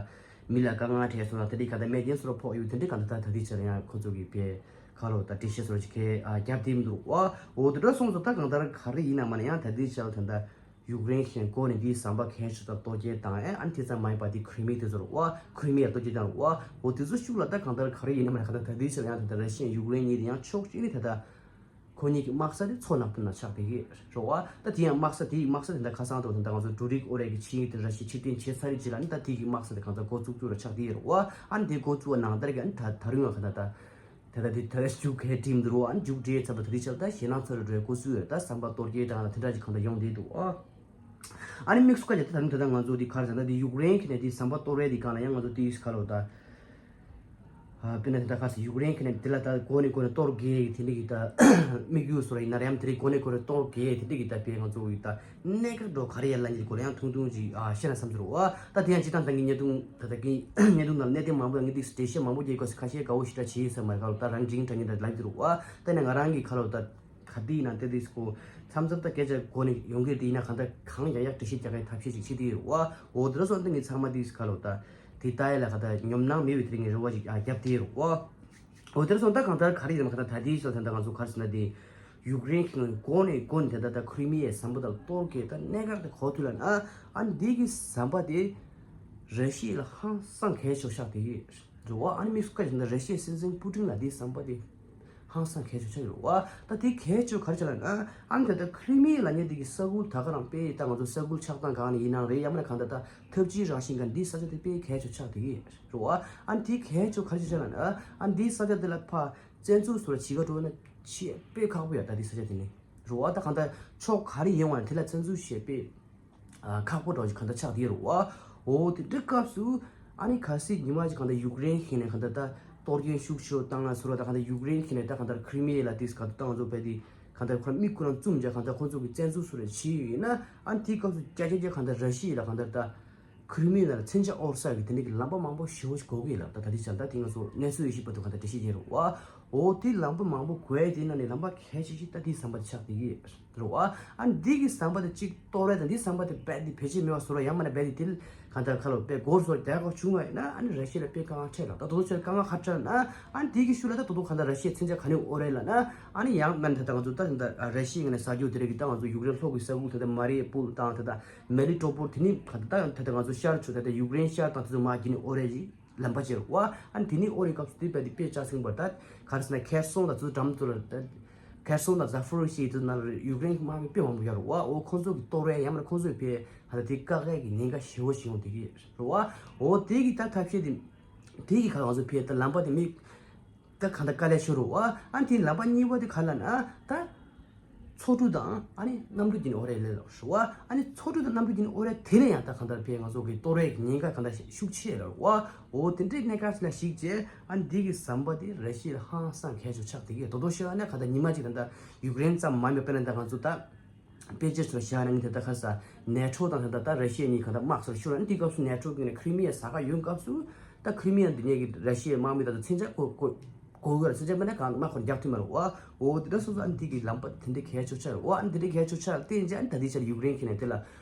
མི་ལ་དཀའ་ངལ་འཕྲད་སོང་ན་དེ་འདྲའི་གང་ལྟར་རྨས་སྐྱོན་སོགས་ཕོག་ཡོད་དེ་འདྲའི་གང་ལྟར་ད་ད་ལྟའི་ཆར་ཡང་ཁོ་ཚོ་གི་ཕེ། ཁ་ལོ་ད་འགྲེལ་བཤད་སོགས་ཀྱི་ཁའི་རྒྱབ་དེ་མི་འདུག་བ། འོ་དེ་འདྲ་སོང་ཙང་ད་གང་ལྟར་ག་རེ་ཡིན་ན་མ་ན་ཡང་ད་ལྟའི་ཆར་ད་ལྟ་ཡུཀ་རེན་གྱི་སྒོ་ནས་དེའི་ཟམ་པ་གས་ཆོད་ད་གཏོར་སྐྱོན་དང་ཨ་ནི་དེ་ཙམ་མ་ཡིན་པ་དེ་ཁྲི་མི་དེ་ཚོར་བ། ཁྲི་མི་ཡ་གཏོར་སྐྱོན་བཏང་བ། འོ་དེ་ཚོ་ཤུགས་ལ་ད་གང་ལྟར་ག་རེ་ཡིན་ན་མ་ན་གང་ལྟར་ད་ལྟའི་ཆར་ཡང་ད་ལྟ་ར་ཤི་ཡ་ཡུཀ་རེན་གཉིས་དེ་ཡང་ཕྱོགས་གཅིག་ནས་ད་ལྟ་ཁོ་གཉིས་ཀྱི་དམག་ས་དེ་མཚོ་ནག་པོ་ན་ཆགས་བསྡད་ཀྱི་རེད་བ། ད་དེ་ཡང་དམག་ས་དེའི་དམག་ས་དེ་འདྲ་ཁ་སང་དུ་དེ་འདྲ་ང་ཚོ་འབྲུ་རིགས་ཨོ་རེད་ཀྱི་ཆིངས་ཡིག་དེ་འདྲ་ཞིག་ཕྱིར་འཐེན་བྱས་ཚར་རེད་ཅེས་ལ་ནི་ད་དེ་གི་དམག་ས་དེ་གང་ཚ་འགོ་བཙུགས་བཙུགས་ར་ཆགས་བསྡད་ཡོད་རེད་བ། ཨ་ནི་དེ་འགོ་བཙུགས་པ་ནང་ལྟར་གྱི་ཨ་ནི་ད་ད་རུང་ཡང་ག་ད་ད་དེ་ད་ད་དེ་ད་ད་མཇུག་ག་འགྲིམ་འདུག་རོ། ཨ་ནི་མཇུག་འབྲས་ཚར་བ་ད་དེ་ཆགས་ད་ཞེད་སྣང་ཚ་རུ་འགྲོ་བའི་འགོ་བཙུགས་ཡོད། ད་ཟམ་པ་གཏོར་སྐྱོན་དང་ད་དེ་འདྲ་ཅིག་གང་ད་ཡོང་བསྡད་འདུག་ཨ། ཨ་ནི་དམིགས་སུ་བཀར་ཏེ་ད་ད་ད་ང་ཚོ་དེ་གར་ཟ་ད་དེ་ཡུཀ་རེན་གྱི་ནས་དེ་ཟམ་པ་གཏོར་བའི་དེ་གང་ལ་ཡང་ང་ཚོ་དེ་ཡིས་ཁ་ལོ་ད། ཨ། དཔེར་ན་དེ་འདྲ་ཁ་སི་ཡུཀ་རེན་གྱི་ནས་དེ་ལ་ད་གོ་ནས་གོ་ནས་གཏོར་དགོས་དེ་འདྲ་གི་ད་དམིགས་ཡུལ་སོ་ར་ཡིན་ན་རེམ་དེ་རིགས་གོ་ནས་གོ་ནས་གཏོར་དགོས་དེ་འདྲ་གི་ད་དཔེ་ང་ཚོ་གི་ད་གནད་འགག་འགྲོ་ག་རེ་ཡ་ལ་ཉིད་གོ་ལ་ཡང་ཐུང་ཐུང་ཅིག་ཨ་བཤད་ན་བསམ་ཚུལ་བ། ད་དེ་ཡང་སྤྱི་བཏང་ད་གི་བརྙན་ཐུང་ད་ད་གི་བརྙན་ཐུང་ནང་གནད་དོན་མང་པོ་ཡང་ངས་ཏིག་འགྲེལ་བཤད་མང་པོ་རྒྱག་དགོས་སི་ཁ་ཤས་དགའ་བོ་ཞིག་འདྲ་བྱེད་ཡིན་ས་མ་རེད། ག་ལ་ད་རང་འགྲིག་འདྲ་ཉིད་ད་ལབ་ཀྱི་རུ་བ། ད་ནས་ང་རང་གི་ཁ་ལོ་ད། ག་དེ་ཡིན་ན་དེ་དེ་སྐོར་མཚམས་མཚམས་ད་སྐད་ཆ་གོ་ནས་ཡོང་གི་དེ་ཡིན་ན་གང་ལྟར་གང་ཡང་ཡག་འགྲེལ་བཤད་རྒྱག་མཁན་ཐབས་ཤེས་ཅིག་བྱེད་དེ་ཡོད་བ། འོ་དེ་འདྲ་སོང་ད་ངས་ཚང་མ་དེ་ག་ལོ་ད་དེ་ལྟ་ཡ་ལ་ག་ད་ཉོབ་སྣང་མེད་པའི་དེ་ངས་རེ་བ་ཅིག་ཨ་རྒྱབ་དེ་ཡོད་བ། འོ་དེ་འདྲ་སོང་ད་གང་ལྟར་ག་རེ་ཡིན་ན་ག་ད་ད་དེ་སོ་ད་ད་ང་ཚོ་ག་རེ་ཟེར་ན་དེ་ཡུཀ་རེན་གྱི་གོ་ནས་གོ་ནས་དེ་ད་ད་ཁྲི་མི་ཡའི་ཟམ་པ་ད་གཏོར་གི་ད་གནད་འགག་དེ་གོ་ཐུབ་ལ་ན་ཨ་ནི་དེ་གི་ཟམ་པ་དེ་ར་ཤི་ཡ་ལ་ཧང་སང་གལ་ཆེ་ཤག་དེ་གི་རེད་བ། ཨ་ནི་དམིགས་སུ་བཀར་ན་ར་ཤི་ཡའི་སྲིད་འཛིན་པུ་ཏིན་ལ་དེ་ཟམ་པ་དེ། ཧང་སང་གལ་ཆེ་ཆགས་ཡོད་བ། ད་དེ་གལ་ཆེ་ག་རེ་ཆགས་ལ་ན་ཨ་ནི་ད་ལྟ་ཁྲི་མི་ཡ་ལབ་མཁན་དེ་གི་ས་ཁུལ་ད་ག་རང་དཔེ་ད་ང་ཚོ་ས་ཁུལ་ཆགས་སྟངས་གང་ནས་ཡིན་ནའང་རེད། ཡང་མིན་ན་གང་ལྟར་ད་འཐབ་ཇུས་རང་བཞིན་གང་འདི་ས་ཆ་དེ་དཔེ་གལ་ཆེ་ཆགས་དེ་གི་རེད་བ། ཨ་ནི་དེ་གལ་ཆེ་ག་རེ་ཆགས་ལ་ན་ཨ་ནི་འདི་ས་ཆ་དེ་ལ་ཕ་བཙན་འཛུལ་སོགས་ལ་བྱེད་ག་འགྲོ་ན་ཆེས་དཔེ་ཁག་པོ་ཡ། ད་འདི་ས་ཆ་དེ་ནི་རེད་བ། ད་གང་ལྟར་ཕྱོགས་ག་རེ་ཡིན་བ་ན་དེ་ལ་བཙན་འཛུལ་བྱེད་དཔེ། ཨ། ཁག་པོ་འདྲ་བོ་ཞིག་གང་ལྟར་ཆགས་བསྡད་ཡོད་རེད་བ། འོ་དེ་འདྲའི་སྐབས་སུ་ཨ་ནི་གལ་སྲིད་ཉི་མ་ཅིག་གང་ལྟར་ཡུཀ་རེན་གྱི་ནས་གང་ལྟར་ད་གཏོར་སྐྱོན་ཤུགས་ཆེ་བོ་བཏང་ན་ཟེར་བ་ད་གང་ལྟར་ཡུཀ་རེན་གྱི་ནས་ད་གང་ལྟར་ཁྲི་མི་ཡ་ལ་དེས་གང་ལྟར་ད་ང་ཚོ་བས་དེ་གང་ལྟར་ཁོ་རང་མིག་ཁོ་རང་བཙུམ་བྱས་གང་ལྟར་ཁོ་ཚོ་གི་བཙན་འཛུལ་སུ་རེ་བྱས་ཡོད་ཡིན་ན་ཨ་ནི་དེའི་སྐབས་སུ་བརྒྱ་ཆ་བརྒྱ་གང་ལྟར་ར་ཤི་ཡ་ལ་གང་ལྟར་ད་ཁྲི་མི་ཡ་ལ་མཚོན་ཆ་དབོར་ས་གི་དེ་འདྲ་གི་ལམ་པ་མང་པོ་ཞེ་བོ་ཞིག་དགོས་ཀྱི་ཡོད་ལ། ད་ད་དེ་ཆ་ད་དེ་ང་ཚོ་གནས་ཚུལ་ཡོད་ཤེས་པ་དུ་གང་ལྟར་འགྲེལ་བཤད་བྱས་རེད་བ། འོ་དེ་ལམ་པ་མང་པོ་དགོས་དེ་ན་ནི་ལམ་པ་གལ་ཆེ་ཤོས་ད་དེའི་ཟམ་པ་དེ་ཆགས་བསྡད་ཀྱི་ཡོད། རེད་བ། ཨ་འདི་གི་ཟམ་པ་དེ་གཅིག་གཏོར་རེད་དང་འདི་ཟམ་པ་དེ་རྦད་དེ་བེད་སྤྱོད་མེད་པ་བཟོ་ར་ཡང་མིན་ན་རྦད་དེ་དེ་གང་ལྟར་ཁ་ལོ་པའི་སྒོར་བཟོ་རྒྱག་ག་བྱུང་བ་ཡིན་ན་ཨ་ནི་ར་ཤི་ཡ་ལ་དཔེ་དཀའ་ངལ་འཕྲད་ལ། ད་དོ་དོ་ཆོས་དཀའ་ངལ་ཁ་འཕྲད་ན་ཨ་འདི་གི་ཤུལ་ལ་ད་དོ་དོ་གང་ལྟར་ར་ཤི་ཡའི་མཚོན་ཆ་ག་ནས་དབོར་རེད་ལབ་ན་ཨ་ནི་ཡང་མིན་ད་ལྟ་ང་ཚོ་ད་ད་ར་ཤི་ཡ་ངོས་ནས་ས་རྒྱུ་དེ་རིགས་ཀྱི་ད་ང་ཚོ་ཡུཀ་རེན་ལྷོ་གི་ས་ཁུལ་ད་ལྟ་མ་རི་ཡུ་པོལ་དང་ད་ལྟ་མེ་ལི་ཏོ་པོལ་དེ་ནི་གང་ལྟར་ད་ལྟ་ང་ཚོ་ཤར་ཕྱོགས་ད་ལྟ་ཡུཀ་རེན་ཤར་དང་དེ་ཚོ་མར་བརྒྱུད་ནས་དབོར་རེད་ཅིག་ལམ་པ་ཅིག་རེད་བ། ཨ་ནི་དེ་ནི་ཨོ་རི་སྐབས་སུ་དེ་བས་དེ་དཔེ་ཆ་ཚིག་པར་ད་ག་རེ་ཟེར་ན་ཁེར་སོང་དང་ཚུར་འགྲམ་དུ་ལ་ད་ཁེར་སོང་དང་ཛ་ཕོ་རི་ཤི་དེ་ཚོ་ནང་ལ་ཡུཀ་རེན་གྱི་དམག་མི་དཔེ་མང་པོ་ཡོད་རེད་བ། འོ་ཁོང་ཚོ་གི་གཏོར་བས་ཡང་མིན་ན་ཁོང་ཚོ་གི་ཕའི་ཧ་ད་དེ་བཀག་ཡས་ཀྱི་ཉེན་ཁ་ཞེ་བོ་ཞིག་ཡོང་དེ་གི་རེད་བ། འོ་དེ་གི་ད་ཐབས་ཤེས་དེ་དེ་གི་ག་ང་ཚོ་ཕའི་ད་ལམ་པ་དེ་མི་ད་གང་ལྟར་དཀའ་ལས་ཤོར་རེད་བ། ཨ་ནི་དེ་ལམ་པ་གཉིས་པ་དེ་ག་ལབ་ན་ད། མཚོ་གྲུ་དང་ཨ་ནི་གནམ་གྲུ་བརྒྱུད་ནས་དབོར་རེད་ལབ་ཞུ་བ། ཨ་ནི་མཚོ་གྲུ་དང་གནམ་གྲུ་བརྒྱུད་ནས་དབོར་རེད་དེ་ནས་ཡང་ད་གང་ལྟར་ཕའི་ང་ཚོ་གི་གཏོར་བའི་ཉེན་ཁ་གང་ལྟར་ཤུགས་ཆེ་ལབ་བ། འོ་དེ་འདྲའི་གནད་འགག་ལ་གཞིགས་རྗེས་ཨ་ནི་འདི་གི་ཟམ་པ་དེ་ར་ཤི་ཡ་ལ་ཧང་སང་གལ་ཆེ་ཆགས་བསྡད་ཀྱི་ཡོད། དོ་དོ་ཤོད་ཨ་ནི་གང་ལྟར་ཉི་མ་གཅིག་ད་ལྟ་ཡུཀ་རེན་ཙམ་མ་ཡིན་པ་དཔེར་ན་ད་ང་ཚོ་ད་དཔེ་ཆ་ཚོ་བཞག་ན་ངས་ད་ལྟ་ཁ་ས་ནེ་ཊོ་དང་ད་ལྟ་ད་ར་ཤི་ཡ་གཉིས་གང་ལྟར་དམག་སར་ཤོར་ཨ་ནི་དེའི་སྐབས་སུ་ནེ་ཊོ་གི་ནས་ཁྲི་མི་ཡ་ཟ་ཁ་ཡོད་སྐབས་སུ། ད་ཁྲི་མི་ཡ་འདི་ཉིད་ཀྱི་ར་ཤི་ཡའི་དམག་མི་དང་མཚོན་ཆ་བཀོལ་བཀོལ་བཀོལ་དགོས་ལ། མཚོན་ཆ་མེད་ན་གང་དམག་ཁོ་རྒྱག་ཐུབ་མ་རེད་བ། འོ་དེ་འདྲ་སོང་ཙང་ཨ་ནི་དེ་གི་ལམ་པ་དེ་འདྲའི་གལ་ཆེ་ཆགས་རེད་བ། ཨ་ནི་དེ་འདྲའི་གལ་ཆེ་ཆགས་ལ་བརྟེན་བྱས་ཨ་ནི་ད་ལྟའི་ཆར་ཡུཀ་རེན་གྱི་ནས་དེ་ལ་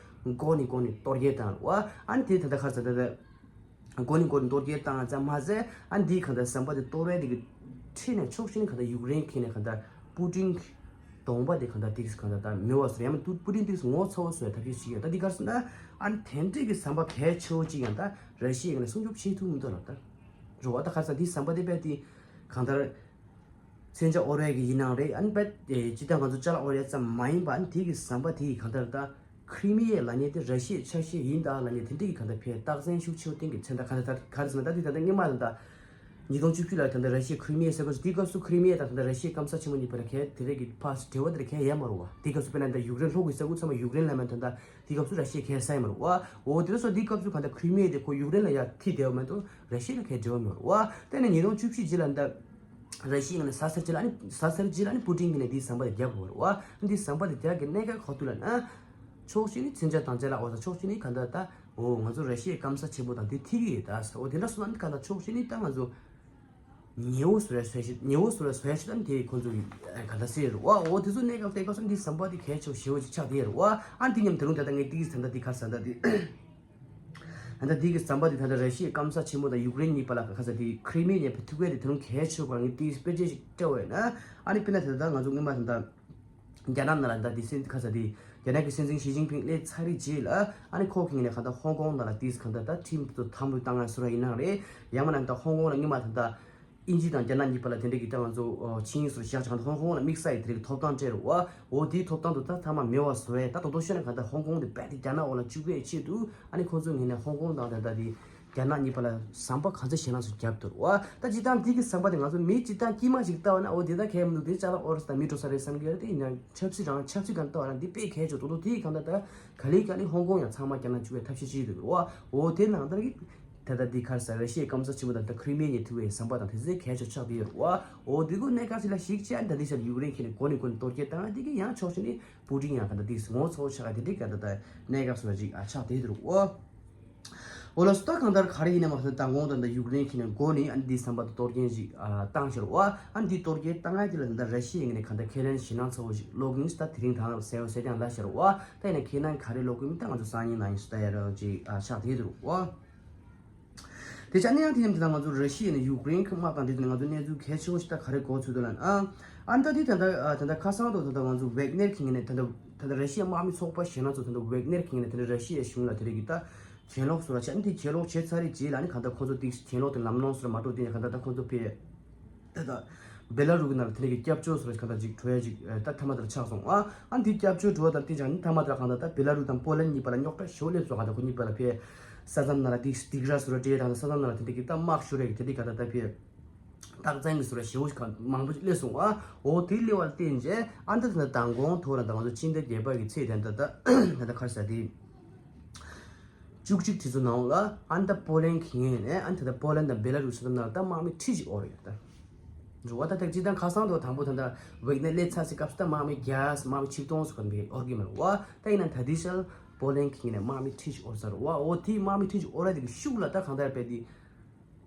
མགོ་ནས་མགོ་ནས་གཏོར་རྒྱག་བཏང་རེད་བ། ཨ་ནི་དེ་ད་ལྟ་ཁ་ས་ད་ལྟ་མགོ་ནས་མགོ་ནས་གཏོར་རྒྱག་བཏང་ཙམ་མ་ཟད་ཨ་ནི་དེའི་གང་ལྟར་ཟམ་པ་དེ་གཏོར་བའི་དེ་གི་ཁྲིད་ནས་ཕྱོགས་གཅིག་ནས་གང་ལྟར་ཡུཀ་རེན་གྱི་ནས་གང་ལྟར་པུ་ཏིན་གྱི་གདོང་པ་དེ་གང་ལྟར་ཏིག་གང་ལྟར་ད་མེད་པ་བཟོ་ཡང་མིན་ཏུ་པུ་ཏིན་ཏིག་ངོ་ཚ་བོ་བཟོ་ཡ་ཐབས་ཤེས་བྱེད་ཀྱི་ཡོད། ད་འདི་ག་རེ་ཟེར་ན་ཨ་ནི་དེ་འདྲས་ཀྱི་ཟམ་པ་གལ་ཆེ་བོ་གཅིག་ཡང་ད་ར་ཤི་ཡའི་ངོས་ནས་སྲུང་སྐྱོབ་བྱེད་ཐུབ་མི་འདུག་ལབ་ད། རེད་བ། ད་ག་རེ་ཟེར་འདི་ཟམ་པ་དེ་དཔེ་དེ་གང་ལྟར་མཚོན་ཆ་དབོར་ཡས་ཀྱི་ཡིན་ནའང་རེད། ཨ་ནི་དཔེ་སྤྱི་བཏང་ང་ཚོ་ཅ་ལག་དབོར་ཡས་ཙམ་མ་ཡིན་པ་ཨ་ནི་དེ་གི་ཟམ་པ་དེ་གི་གང་ལྟར་ད་ཁྲི་མི་ཡའི་ལབ་མཁན་དེ་ར་ཤི་ཡའི་ཆ་ཤས་ཡིན་ད་ལབ་མཁན་དེ་འདྲས་ཀྱི་གང་ལྟར་ཕའི་རྟགས་མཚན་ཤུགས་ཆེ་བོ་བསྟན་གྱི་མཚོན་ད་ག་ལྟར་ག་རེ་ཟེར་ན་ད་དེ་ད་ལྟ་སྔོན་མ་ད་ད། ཉིས་སྟོང་བཅུ་བཞི་ལ་ད་ལྟ་ར་ཤི་ཡའི་ཁྲི་མི་ཡའི་ས་ཁུལ་དེའི་སྐབས་སུ་ཁྲི་མི་ཡ་དང་ད་ལྟ་ར་ཤི་ཡའི་སྐམ་ས་ཆེན་མོ་གཉིས་བར་གལ་དེ་རིགས་ཀྱི་ཕར་འབྲེལ་བ་དེ་གལ་ཡོད་མ་རེད་བ། དེའི་སྐབས་སུ་དཔེར་ན་ད་ཡུཀ་རེན་ལྷོ་གི་ས་ཁུལ་ཚང་མ་ཡུཀ་རེན་ལ་མེད་ད་ད་དེའི་སྐབས་སུ་ར་ཤི་ཡ་གལ་ས་ཡོད་མ་རེད་བ། འོ་དེ་ལ་སོགས་དེའི་སྐབས་སུ་གང་ལྟར་ཁྲི་མི་ཡ་དེ་ཁོ་ཡུཀ་རེན་ལ་ཡ་ཐིག་བསྡད་པ་མ་གཏོགས་ར་ཤི་ཡ་ལ་གལ་འབྲེལ་བ་མེད་རེད་བ། དེ་ནས་ཉིས་སྟོང་བཅུ་བཞི་རྗེས་ལ་ད་ར་ཤི་ཡ་ནས་ས་སར་རྗེས་ལ་ནི་ས་སར་རྗེས་ལ་ནི་པུ་ཏིན་གྱི་ནས་དེའི་ཟམ་པ་དེ་རྒྱབ་དགོས་རེད་བ། དེའི་ཟམ་པ་དེ་རྒྱག་གི་གནད་འགག་ག་ཐུག་ལ་ན། ཕྱོགས་གཅིག་ནི་མཚོན་ཆ་དང་ཅ་ལག་འོ་ད་ཕྱོགས་གཅིག་ནི་གང་ལྟར་ད། འོ་ང་ཚོ་ར་ཤི་ཡའི་སྐམ་ས་ཆེན་པོ་དང་དེ་ཐིག་གི་ཡོད་ད་ཟེར། འོ་དེ་འདྲ་སོང་ན་ནི་གང་ལྟར་ཕྱོགས་གཅིག་ནི་ད་ང་ཚོ་ཉེ་བོ་བཟོ་ར་བཟོ་ཞིག་ཉེ་བོ་བཟོ་ར་བཟོ་ཞིག་ད་ནི་དེ་ཁོ་ཚོ་གི་གང་ལྟར་ཟེར་རེད་བ། འོ་དེ་ཚོ་གནད་འགག་དེ་ག་སོང་དེ་ཟམ་པ་དེ་གལ་ཆེ་བོ་ཞེ་བོ་ཅིག་ཆགས་དེ་རེད་བ། ཨ་ནི་དེ་མཉམ་དེ་རུང་ད་ལྟ་ངས་ཏིག་ཙམ་ད་དེ་ག་ཟ་ད་དེ་ ད་ལྟ་འདི་གི་ཟམ་པ་འདི་ད་ལྟ་ར་ཤི་ཡའི་སྐམ་ས་ཆེན་མོ་དང་ཡུཀ་རེན་གཉིས་བར་ལ་ཁ་ས་དེ་ཁྲི་མི་ཡའི་ཐུག་པའི་དེ་དེ་རུང་གལ་ཆེ་བ་ངས་དེའི་དཔེ་ཆ་ཞིག་སྤྲད་པ་ཡིན་ན། ཨ་ནི་དཔེར་ན་དེ་ད་ང་ཚོ་སྔོན་མ་ད་ལྟ་རྒྱ་ནག་ནང་ལ་ད་དེ་སྲིད་ཁ་ས་དེ་རྒྱ་ནག་གི་སྲིད་འཛིན་ཞི་ཅིན་ཕིང་སླེབས་ཚར་རེད་རྗེས་ལ། ཨ་ནི་ཁོ་གི་ངོས་ནས་ག་ད་ཧོང་ཀོང་ནང་ལ་དེ་ག་ད་ད་ཁྲིམས་དུ་དམ་པོ་བཏང་ཡ་བཟོ་འདྲ་ཡིན་ན་རེད། ཡང་མིན་ན་ད་ཧོང་ཀོང་ལ་སྔོན་མ་ད་ད་དབྱིན་ཇི་དང་རྒྱ་ནག་གཉིས་བར་ལ་དེ་འདྲ་གི་ད་ང་ཚོ་ཆིངས་ཡིག་སོགས་བཞག་ཅིག་ག་ད་ཧོང་ཀོང་ལ་དམིགས་བསལ་ཡི་དེ་རིགས་ཐོབ་ཐང་སྤྲད་རེད་བ། འོ་དེའི་ཐོབ་ཐང་དུ་ད་ཐ་མ་མེད་པ་བཟོ་ཡས། ད་དོ་དོ་ཤོད་ན་ག་ད་ཧོང་ཀོང་དེ་རྦད་དེ་རྒྱ་ནག་འོག་ལ་བཅུག་པའི་ཆེད་དུ། ཨ་ནི་ཁོ་ཚོའི་ངོས་ནས་ཧོང་ཀོང་དང་ད་ད་དེ་རྒྱ་ནག་གཉིས་བར་ལ་ཟམ་པ་ག་ཚོད་ཞེ་ན་ཚོད་བརྒྱབ་འདུག་བ། ད་སྤྱིར་བཏང་འདི་གི་ཟམ་པ་དེ་ང་ཚོ་མི་སྤྱིར་བཏང་དཀྱུས་མ་ཞིག་ལྟ་བ་ན་འོ་དེ་ད་གལ་མི་འདུག་དེ་ཅ་ལག་ཨོ་རི་ས་དང་མི་འགྲོ་ས་རེད་བསམ་གྱི་ཡོད་རེད། དེ་ཡིན་ན་ཆབ་སྲིད་རང་ཆབ་སྲིད་སྒང་ལྟ་བ་ན་འདི་དཔེ་གལ་ཆེ་དོ་དོ། དེ་གང་ལྟར་ད་ག་ལེ་ག་ལེ་ཧོང་ཀོང་ཡང་ཚང་མ་རྒྱ་ནག་བཅུག་པའི་ཐབས་ཤེས་བྱེད་ཀྱི་འདུག་བ། འོ་དེ་ནང་ལྟར་གི་ད་ལྟ་འདི་ག་རེ་ཟེར་ར་ཤི་ཡའི་སྐམ་ས་ཆེན་པོ་དང་ད་ཁྲི་མི་ཡའི་ཐུག་པའི་ཟམ་པ་དང་དེ་ཚོའི་གལ་ཆེ་ཆགས་བསྡད་ཡོད་རེད་བ། འོ་དེ་གོ་གནད་འགག་ཅིག་ལ་གཞིགས་བྱས། ད་འདི་ཆར་ཡུཀ་རེན་ཁྱེད་ནས་གོ་ནས་གོ་ནས་གཏོར་སྐྱོན་བཏང་ཡ་དེ་གི་ཡང་ཕྱོགས་གཅིག་ནས་པུ་ཏིན་ཡང་ག་ད་དེ་ངོ་ཚ་བོ་ཆགས་ཡ་དེ་འདྲའི་ག་ད་ད་གནད་འགག་སོགས་ཅིག་ཨ་ཆགས་བསྡད་ཡོད་རེད་བ། འོ་ལགས་སོ། ད་གང་ལྟར་ག་རེ་ཡིན་ནའི་མ་ཟད་མདང་དགོང་ད་ལྟ་ཡུཀ་རེན་གྱི་ནས་འགོ་ནས་ཨ་ནི་འདི་ཟམ་པ་དང་གཏོར་སྐྱོན་ཞིག་ཨ་བཏང་ཤར་བ། ཨ་ནི་འདི་གཏོར་སྐྱོན་བཏང་ཡ་དེ་ལ་ད་ལྟ་ར་ཤི་ཡའི་ངོས་ནས་གང་ལྟར་ཁས་ལེན་ཞེད་སྣང་ཚ་བོ་ཞིག་སློག་གིན་ད་དེ་རིང་ད་ལྟ་གསལ་བོ་གསལ་རྐྱང་ལ་ཤར་བ། ད་ཡིན་ན་ཁས་ལེན་ག་རེ་སློག་གིན་མིན་ད་ང་ཚོ་སང་ཉིན་གནངས་ཉིན་སུ་ད་ཡ་ར་ཅིག་ཨ་ཆགས་བསྡད་འདུག་བ། དེ་ཆ་ནས་ཡང་དེ་ཡིན་དེ་ད་ང་ཚོ་ར་ཤི་ཡ་ནས་ཡུཀ་རེན་གྱི་དམག་དང་འབྲེལ་ཏེ་ང་ཚོ་གནས་ཚུལ་གལ་ཆེ་བོ་ཞིག་ད་ག་རེ་གོ་ཚུལ་འདུག་ལབ་ན། ཨ་ཨ་ད་དེ་ད་ད་ད་ད་ཁ་སང་དུ་ད་ད་ང་ཚོ་ཝེག་ནེར་གྱི་ངོས་ནས་ད་ད་ད་ད་ར་ཤི་ཡ་དམག་མི་ཚོགས་པ་གཞན་ལ་ཚོ་ད་ད་ཝེག་ནེར་གྱི་ངོས་ནས་ད་ད་ར་ཤི་ཡའི་གཞུང་ལ་དེ་རིགས་ཀྱི་ད་གྱེན་ལོག་སོ་ར་ཆ་ནི་དེ་གྱེན་ལོག་བྱས་ཚར་རེད་རྗེས་ལ་ནི་གང་ལྟར་ཁོང་ཚོ་དེ་གྱེན་ལོག་དེ་ལམ་ལྷོང་སོ་ར་མ་འགྲོ་དེ་ནས་གང་ལྟར་ད་ཁོང་ཚོ་ཕེ། ད་ད་བེ་ལ་རུ་གི་ནང་ལ་དེ་འདྲ་གི་སྐྱབས་བཅོལ་སོགས་གང་ལྟར་ཅིག་འགྲོ་ཡ་ཅིག་ད་ཐ་མ་དེར་ཆགས་སོང་ཨ། ཨ་འདི་སྐྱབས་བཅོལ་འགྲོ་བ་དང་དེ་ཅང་ནི་ཐ་མ་དེར་གང་ལྟར་ད་བེ་ལ་རུ་དང་པོ་ལན་གཉིས་བར་ལ་རྙོག་དྲ་ཞོ་ལེབ་སོགས་གང་ལྟར་ཁོ་གཉིས་བར་ལ་ཕེ་ས་མཚམས་ནང་ལ་དེ་སྡིགས་ར་སོ་ར་སྤྲད་དང་ས་མཚམས་ནང་ལ་དེ་འདྲ་གི་ད་དམག་ཤོར་ཡ་གི་དེ་འདྲ་གང་ལྟར་ད་ཕེ་རྟགས་མཚན་གི་སོ་ར་ཞེ་བོ་ཞིག་མང་པོ་ཞིག་སླེབས་སོང་ཨ། འོ་དེ་སླེབས་པ་ལ་བརྟེན་རྗེས་ཨ་འདི་ད་མདང་དགོང་ཐོག་ལ་ད་ང་ཚོ་ཕྱི་ཟླ་བརྒྱད་པ་གི་ཚེས་དེ་འདྲ་ད་ད་ད་ཁར་ས་དེ། བཅུ་གཅིག་དེ་ཚོ་ནང་ལ་ཨ་ནི་ད་པོ་ལན་གྱི་ངོས་ནས་ཨ་ནི་ད་ལྟ་པོ་ལན་དང་བེ་ལ་རུ་སི་དང་ནང་ལ་ད་དམག་མི་ཁྲི་ཅིག་འོར་ཡོད་ད། རུ་བ་ད་ཐེག་ཅི་དང་ཁ་སང་དུ་དང་པོ་ད་ལྟ་ཝེག་ནེ་སླེབས་ཚར་སའི་སྐབས་སུ་ད་དམག་མི་བརྒྱ་དམག་མི་ཆིག་སྟོང་ཙམ་ག་འདི་འོར་གི་མ་རུ་བ། ད་ཡིན་ན་ད་ལྟའི་ཆར་པོ་ལན་གྱི་ངོས་ནས་དམག་མི་ཁྲི་ཅིག་འོར་ས་རུ་བ། འོ་དེའི་དམག་མི་ཁྲི་ཅིག་འོར་ཡ་དེ་གི་ཤུགས་ལ་ད་གང་ལྟར་བས་དེ།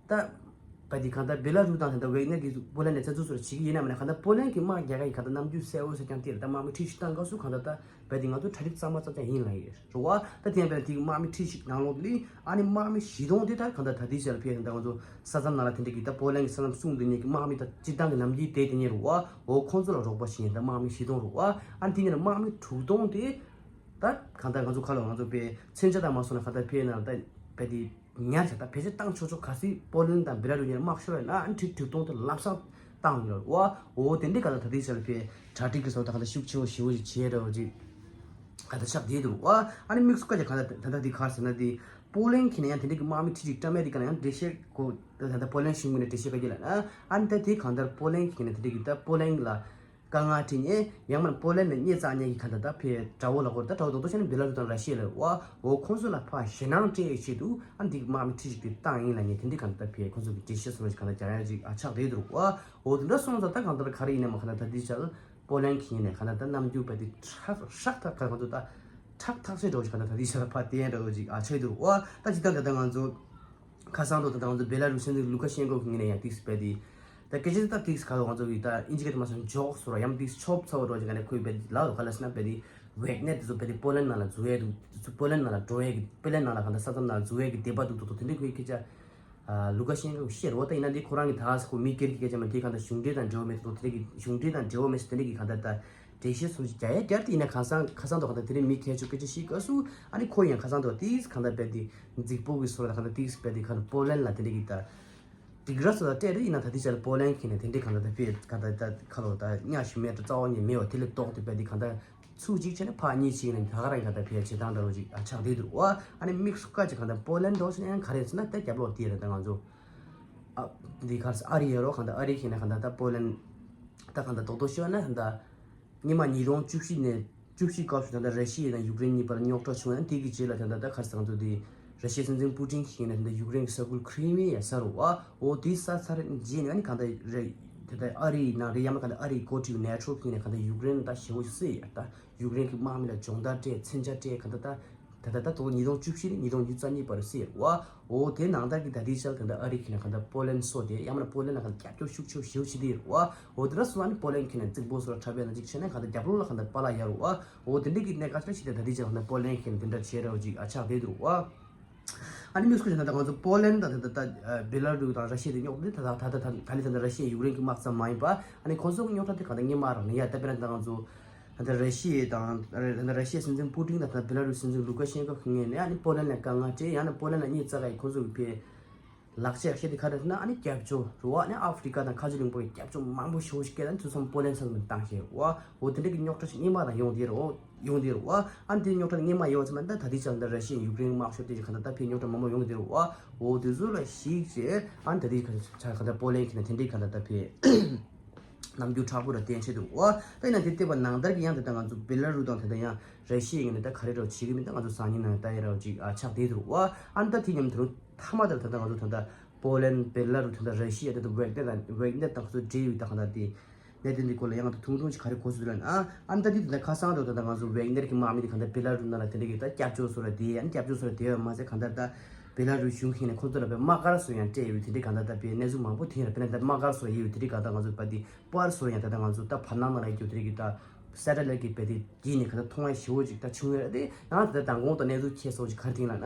ད། བ་དེ་གང་ལྟར་བེ་ལ་རུ་དང་ད་ལྟ་ཝེག་ནེར་གྱི་པོ་ལན་ནས་བཙན་འཛུལ་སོགས་བྱེད་ཀྱི་ཡིན་ནམ་ལས་གང་ལྟར་པོ་ལན་གྱི་དམག་རྒྱག་ག་ཡི་གང་ལྟར་རྣམ་འགྱུར་གསལ་བོ་གསལ་རྐྱང་སྟེར་ད་དམག་མི་ཁྲི་ཞིག་བཏང་སྐབས་སུ་གང་ལྟར་ད་བ་དེ་ང་ཚོ་གྲ་སྒྲིག་གཙང་མ་གཙང་རྐྱང་ཡིན་ལ་ཡིན་རུ་བ། ད་དེ་ཡང་བས་དེ་དམག་མི་ཁྲི་ཞིག་ནང་ལོགས་ལི་ཨ་ནི་དམག་མི་བཞི་སྟོང་དེ་ད་གང་ལྟར་ད་ལྟའི་ཆར་ལ་ཕེབས་ད་ང་ཚོ་ས་མཚམས་ནང་ལ་དེ་འདྲ་གི་ད་པོ་ལན་གྱི་ས་མཚམས་སྲུང་སྡོད་མཁན་གྱི་དམག་མི་ད་སྤྱིར་བཏང་གི་ནམ་རྒྱུན་བསྡད་དེ་ཉེ་རུ་བ་འོ་ཁོང་ཚོ་ལ་རོགས་པ་བྱེད་མཁན་ད་དམག་མི་བཞི་སྟོང་རུ་བ། ཨ་ནི་དེ་ནས་དམག་མི་དྲུག་སྟོང་དེ་ད་གང་ལྟར་ང་ཚོ་ཁ་ལོ་ང་ཚོ་པའི་མཚོན་ཆ་དང་མ་སོང་ན་གང་ལྟར་ཕེབས་ན་ད་བས་དེ། ཉར་བྱས་ད་བེད་སྤྱོད་བཏང་ཆོག་ཆོག་ག་སྲིད་པོ་ལན་དང་བེ་ལ་རུ་གཉིས་དམག་ཤོར་བས་ན་ཨ་ནི་ཁྲི་དྲུག་སྟོང་དེ་ལམ་སང་བཏང་ཡོད་བ། འོ་དེ་འདྲའི་ག་ལ་ད་ལྟའི་ཆར་ལ་ཕེ་གྲ་སྒྲིག་གི་བཟོ་ད་ག་ལ་ཤུགས་ཆེ་བོ་ཞེ་བོ་ཞིག་བྱས་རེད་བ་ཅིག་ག་ད་ཆགས་བསྡད་འདུག་བ། ཨ་ནི་དམིགས་སུ་བཀར་ཀྱང་ག་ད་ད་ད་འདི་ག་རེ་ཟེར་ན་འདི་པོ་ལན་གྱི་ནས་ཡང་དེ་འདྲའི་གི་དམག་མི་ཁྲི་གཅིག་བཀྲམ་མེད་འདི་ག་ལ་ཡང་འགྲེལ་བཤད་གོ་ད་ད་ད་པོ་ལན་གཞུང་གི་ནས་འགྲེལ་བཤད་ག་རྒྱུ་ལ་ན་ཨ་ནི་ད་དེ་གང་ལྟར་པོ་ལན་གྱི་ནས་དེ་འདྲའི་གི་ད་པོ་ལན་ལ། དཀའ་ངལ་འཕྲད་མཁན་ཡང་མིན་པོ་ལན་ནས་སྙད་བཙག་མཁན་གྱི་གང་ལྟར་ད་ཕེ་དགྲ་བོ་ལ་གོ་ད་དགྲ་བོ་རྡོག་རྡོག་བྱས་ན་བེ་ལ་རུ་དང་ར་ཤི་ཡ་ལ་འོ་འོ་ཁོང་ཚོ་ལ་ཕར་ཞེད་སྣང་སྤྲད་ཡའི་ཆེད་དུ་ཨ་འདི་དམག་མི་ཁྲི་ཞིག་དེ་བཏང་ཡིན་ལ་ངས་དེ་འདྲའི་གང་ལྟར་ཕེ་ཁོང་ཚོ་གི་འགྲེལ་བཤད་སོགས་གང་ལྟར་རྒྱག་ཡ་ཅིག་ཨ་ཆགས་བསྡད་འདུག་བ། འོ་དེ་འདྲ་སོང་ཙང་ད་གང་ལྟར་ག་རེ་ཡིན་ནའི་མ་གང་ལྟར་ད་འདི་ཆར་པོ་ལན་གྱི་ཡིན་ནའི་གང་ལྟར་ད་རྣམ་འགྱུར་བ་དེ་ཁྲག་ཧྲག་ཐག་ག་གང་ཚོ་ད་ཁྲག་ཐག་ཆད་འགྲོ་ཞིག་གང་ལྟར་ད་འདི་ཆར་ཕར་བསྟན་འདྲ་བོ་ཅིག་ཨ་ཆགས་འདུག་བ། ད་ཇི་ལྟར་ད་ལྟ་ང་ཚོ། ཁ་སང་དུ་ད་ང་ཚོ་བེ་ལ་རུ་སི་ལུ་ཀ་ཤེན་ཀོ་གི་ངོས་ནས་ཡང་ཏིགས་པས་དེ། ད་སྐད་ཆ་ད་ཏིགས་ག་ལ་ང་ཚོ་གི་ད་ཨིན་ཇི་སྐད་དུ་མ་སོང་ཇོག་སོ་ར་ཡང་ཏིགས་ཆོབ་ཚ་བོ་འགྲོ་ཅིག་ག་ནས་ཁོས་བེ་ལ་ལོ་ག་ལ་སི་ན་བེ་དེ་ཝེག་ནེ་དེ་ཚོ་བེ་དེ་པོ་ལན་ནང་ལ་འཛུལ་ཡས་འདུག་དེ་ཚོ་པོ་ལན་ནང་ལ་འགྲོ་ཡས་གི་པོ་ལན་ནང་ལ་ག་ད་ས་མཚམས་ནང་ལ་འཛུལ་ཡས་གི་དེ་པ་འདུག་འདུག་འདུག་དེ་འདྲ་ཁོས་སྐད་ཆ། ལུ་ཀ་ཤེན་ཀོ་ཤེར་བ་ད་ཡིན་ན་འདི་ཁོ་རང་གི་ད་ཁོ་མི་སྒེར་གི་སྐད་ཆ་མ་དེ་ག་ད་གཞུང་འབྲེལ་དང་འབྲེལ་བ་མེད་དུ་དེ་འདྲ་གི་གཞུང་འབྲེལ་དང་འབྲེལ་བ་མེད་ས་དེ་འདྲ་གི་ག་ད་ད། འགྲེལ་བཤད་སོགས་ཀྱི་རྒྱ་ཡ་རྒྱར་དེ་ཡིན་ན་ཁ་སང་ཁ་སང་དུ་གང་ལྟར་དེ་རིང་མི་ཁྱད་ཆོས་སྐད་ཆ་བཤད་སྐབས་སུ་ཨ་ནི་ཁོ་ཡང་ཁ་སང་དུ་དེས་གང་ལྟར་བས་དེ་འཛིག་པོ་གི་སོགས་ལ་གང་ལྟར་དེས་བས་དེ་གང་ལྟར་པོ་ལན་ལ་དེ་འདྲ་གི་ད་སྡིགས་ར་སོགས་ལ་སྤྲད་རེད་ཡིན་ན་ད་དེ་ཆར་པོ་ལན་ཁྱེད་ནས་དེ་འདྲའི་གང་ལྟར་ད་བས་གང་ལྟར་ད་ཁ་ལོ་ད་གཉའ་ཞུ་མེད་དུ་རྩ་བ་ཉིད་མེད་བ་དེ་ལས་ལྡོག་དེ་བས་དེ་གང་ལྟར་ཚུགས་གཅིག་བྱས་ནས་ཕར་གཉིས་བྱས་ནས་ད་ག་རང་གང་ལྟར་བས་བྱེད་སྟངས་འདྲ་བོ་ཅིག་ཨ་ཆགས་བསྡད་འདུག་བ། ཨ་ནི་དམིགས་སུ་བཀར་ཅིག་གང་ལྟར་པོ་ལན་འགྲོ་ཟེར་ན་ཡང་ག་རེ་ཟེར་ན་ད་རྒྱབ་ལོག་དེ་རེད་ད་ང་ཚོ་ཨ་འདི་གར་ཨ་རི་ཡོད་རོགས་གང་ལྟར་ཨ་རི་ཁྱེད་ནས་གང་ལྟར་ད་པོ་ལན་ད་གང་ལྟར་རྡོག་རྡོག་ཤོད་ན་གང་ལྟར། སྔོན་མ་ཉིས་སྟོང་བཅུ་བཞི་ནས་བཅུ་བཞི་སྐབས་སུ་ད་ལྟ་ར་ཤི་ཡ་དང་ཡུཀ་རེན་གཉིས་བར་རྙོག་དྲ་བྱུང་ཡང་དེ་གི་རྗེས་ལ་ད་ལྟ་ད་ག་རེ་ཟེར་ང་ཚོ་དེ་ར་ཤི་ཡའི་སྲིད་འཛིན་པུ་ཏིན་གྱིས་ནས་ད་ལྟ་ཡུཀ་རེན་གྱི་ས་ཁུལ་ཁི་རི་མི་ཡ་ས་རུ་བ་འོ་དེ་ས་ཚར་རྗེས་ནས་ཨ་ནི་གང་ལྟར་རེད་ད་ལྟ་ཨ་རིའི་ནང་རེད་ཡང་མ་གང་ལྟར་ཨ་རིའི་འགོ་ཁྲིད་ནེ་ཊོ་གིས་ནས་གང་ལྟར་ཡུཀ་རེན་ད་ཞེ་བོ་ཞིག་བསད་ཡ་ད་ཡུཀ་རེན་གྱི་དམག་མི་ལ་སྦྱོང་བརྡར་སྤྲད་མཚོན་ཆ་སྤྲད་གང་ལྟར་ད། ད་ལྟ་ད་དུང་ཉིས་སྟོང་བཅུ་བཞི་ནས་ཉིས་སྟོང་ཉི་ཤུ་རྩ་གཉིས་བར་སྲིད་ཡོད་བ། འོ་དེ་ནང་ལྟར་གྱི་ད་ལྟའི་ཆར་ད་ལྟ་ཨ་རི་ཁྱེད་ནས་གང་ལྟར་པོ་ལན་སོགས་དེ་ཡང་མིན་ན་པོ་ལན་ལ་གང་ལྟར་རྒྱབ་སྐྱོར་ཤུགས་ཆེ་བོ་ཞེ་པོ་བྱེད་དེ་ཡོད་བ། འོ་དེ་འདྲ་སོང་ཨ་ནི་པོ་ལན་ཁྱེད་ནས་རྫིག་པོ་སོགས་ལ་འཁྲབ་པའི་ནང་གཅིག་བྱས་ནས་གང་ལྟར་རྒྱབ་ལོགས་ལ་གང་ལྟར་པཱ་ལགས་ཡར་རུ་བ། འོ་དེ་འདྲ་གི་གནད་འགག་ཆེ་ཞིག་དེ་ད་ལྟའི་ཆར་གང་ལྟར་པོ་ལན་ཁྱེད་ནས་དེ་འདྲ་བྱས་རེད་བ་ཅིག་ཨ་ཆགས་བསྡད་འདུག་བ། ཨ་ནི་དམིགས་བསལ་གྱིས་ད་ལྟ་ང་ཚོ་པོ་ལན་དང་ད་ལྟ་ད་བེ་ལ་རུ་དང་ར་ཤི་ཡ་དེ་རྙོག་དེ་ད་ད་ད་ད་ད་ལྟ་ད་ལྟ་ར་ཤི་ཡ་ཡུཀ་རེན་གྱི་དམག་ཙམ་མ་ཡིན་པ། ཨ་ནི་ཁོང་ཚོ་གི་རྙོག་དྲ་དེ་གང་ལྟར་སྔོན་མ་རང་ནས་ཡ། ད་དཔེར་ན་ད་ང་ཚོ་ད་ལྟ་ར་ཤི་ཡ་དང་ད་ལྟ་ར་ཤི་ཡའི་སྲིད་འཛིན་པུ་ཏིན་དང་ད་ལྟ་བེ་ལ་རུ་སྲིད་འཛིན་ལུ་ཀ་ཤེན་ཀོ་ཁོང་གཉིས་ནས་ཨ་ནི་པོ་ལན་ལ་དཀའ་ངལ་སྤྲད། ཡང་ན་པོ་ལན་ལ་གཉིས་རྩ་ག་ཡི་ཁོང་ཚོ་གི་ཕེ་ལག་ཆས་ཤེས་དེ་ག་རེ་ཟེར་ན་ཨ་ནི་སྐྱབས་བཅོལ་རུ་བ་ཨ་ནི་ཨ་ཧྥི་རི་ཀ་དང་ཁ་ཆེ་ལུང་པ་གི་སྐྱབས་བཅོལ་མང་པོ་ཞེ་པོ་ཞིག་སྐད་དང་དུས་མཚམས་པོ་ལན་ས་ལ་བཏང་ཞེས་བ། འོ་དེ་འདྲ་གི་རྙོག་དྲ་ཞིག་སྔོན་མ་དང་ཡོང་དེ་རུ་ཡོང་དེ་རུ་བ། ཨ་ནི་དེ་རྙོག་དྲ་སྔོན་མ་ཡོད་ཙམ་ན་ད་ད་ལྟའི་ཆར་ད་ར་ཤི་ཡ་ཡུཀ་རེན་དམག་ཤོར་དེ་ག་ད་ད་ཕེ་རྙོག་དྲ་མང་པོ་ཡོང་དེ་རུ་བ། འོ་དེ་ཚོ་ལ་གཞིགས་བྱས་ཨ་ནི་ད་ལྟའི་ཆར་ག་ད་པོ་ལན་གྱི་ནས་དེ་འདྲའི་ག་ད་ད་ཕེ་རྣམ་འགྱུར་མཁྲེགས་པོ་ར་བསྟན་ཆེད་དུ་བ། ད་ཡིན་ན་དེ་ལྟེ་བ་ནང་ལྟར་གྱི་ཡང་དེ་ད་ང་ཚོ་བེ་ལ་རུ་དང་དེ་ད་ཡང་ར་ཤི་ཡ་ཡིན་ན་ད་ག་རེ་ར་བྱེད་ཀྱི་མིན་ད་ང་ཚོ་སང་ཉིན་ནང་ད་ཡ་ར་ཅིག་ཨ་ཆགས་བསྡད་འདུག་བ། ཨ་ནི་ད་དེ་མཉམ་དུ་མཐའ་མ་དེར་ད་ལྟ་ང་ཚོ་ད་ལྟ་པོ་ལན་བེ་ལ་རུ་ད་ལྟ་ར་ཤི་ཡ་ད་ལྟ་ཝེག་ནེར་དང་ཝེག་ནེར་དང་ཁོ་ཚོ་འབྲེལ་ཡོད་ད་གང་ལྟར་དེ་གནད་དོན་འདི་སྐོར་ལ་ཡང་ད་ཐུང་ཐུང་ཞིག་ག་རེ་གོ་ཚུལ་ལ་ན་ཨ་ཨ་ནི་ད་འདི་ད་ལྟ་ཁ་སང་དུ་ད་ལྟ་ང་ཚོ་ཝེག་ནེར་གྱི་དམག་མི་དེ་གང་ལྟར་བེ་ལ་རུ་ནང་ལ་དེ་འདྲ་གི་ད་སྐྱབས་བཅོལ་སོགས་ལ་དེ་ཨ་ནི་སྐྱབས་བཅོལ་སོགས་ལ་དེ་བས་མ་ཟད་གང་ལྟར་ད་བེ་ལ་རུ་གཞུང་གིས་ནས་ཁོ་ཚོ་ལ་བས་དམག་སྒར་སོགས་ཡང་སྤྲད་ཡོད་དེ་འདྲའི་གང་ལྟར་ད་བས་གནས་ཚུལ་མང་པོ་ཐོན་ཡོད་ར། དཔེར་ན་ད་དམག་སྒར་སོགས་ཡོད་དེ་འདྲའི་གང་ལྟར་ང་ཚོ་བ་དེ་པར་སོགས་ཡང་ད་ལྟ་ང་ཚོ་ད་བར་སྣང་ནང་ལ་ཡོད་དེ་འདྲའི་གི་ད་སེ་ཊ་ལའིཊ་གི་བས་དེ་དཀྱིལ་ནས་གང་ལྟར་མཐོང་ཡ་ཞེ་པོ་ཅིག་ད་བྱུང་ཡོད་ར། དེ་ཡང་ད་ལྟ་མདང་དགོང་དང་གནས་ཚུལ་ཁྱད་སོགས་ཅིག་ག་རེ་ཐོན་ལ་ན་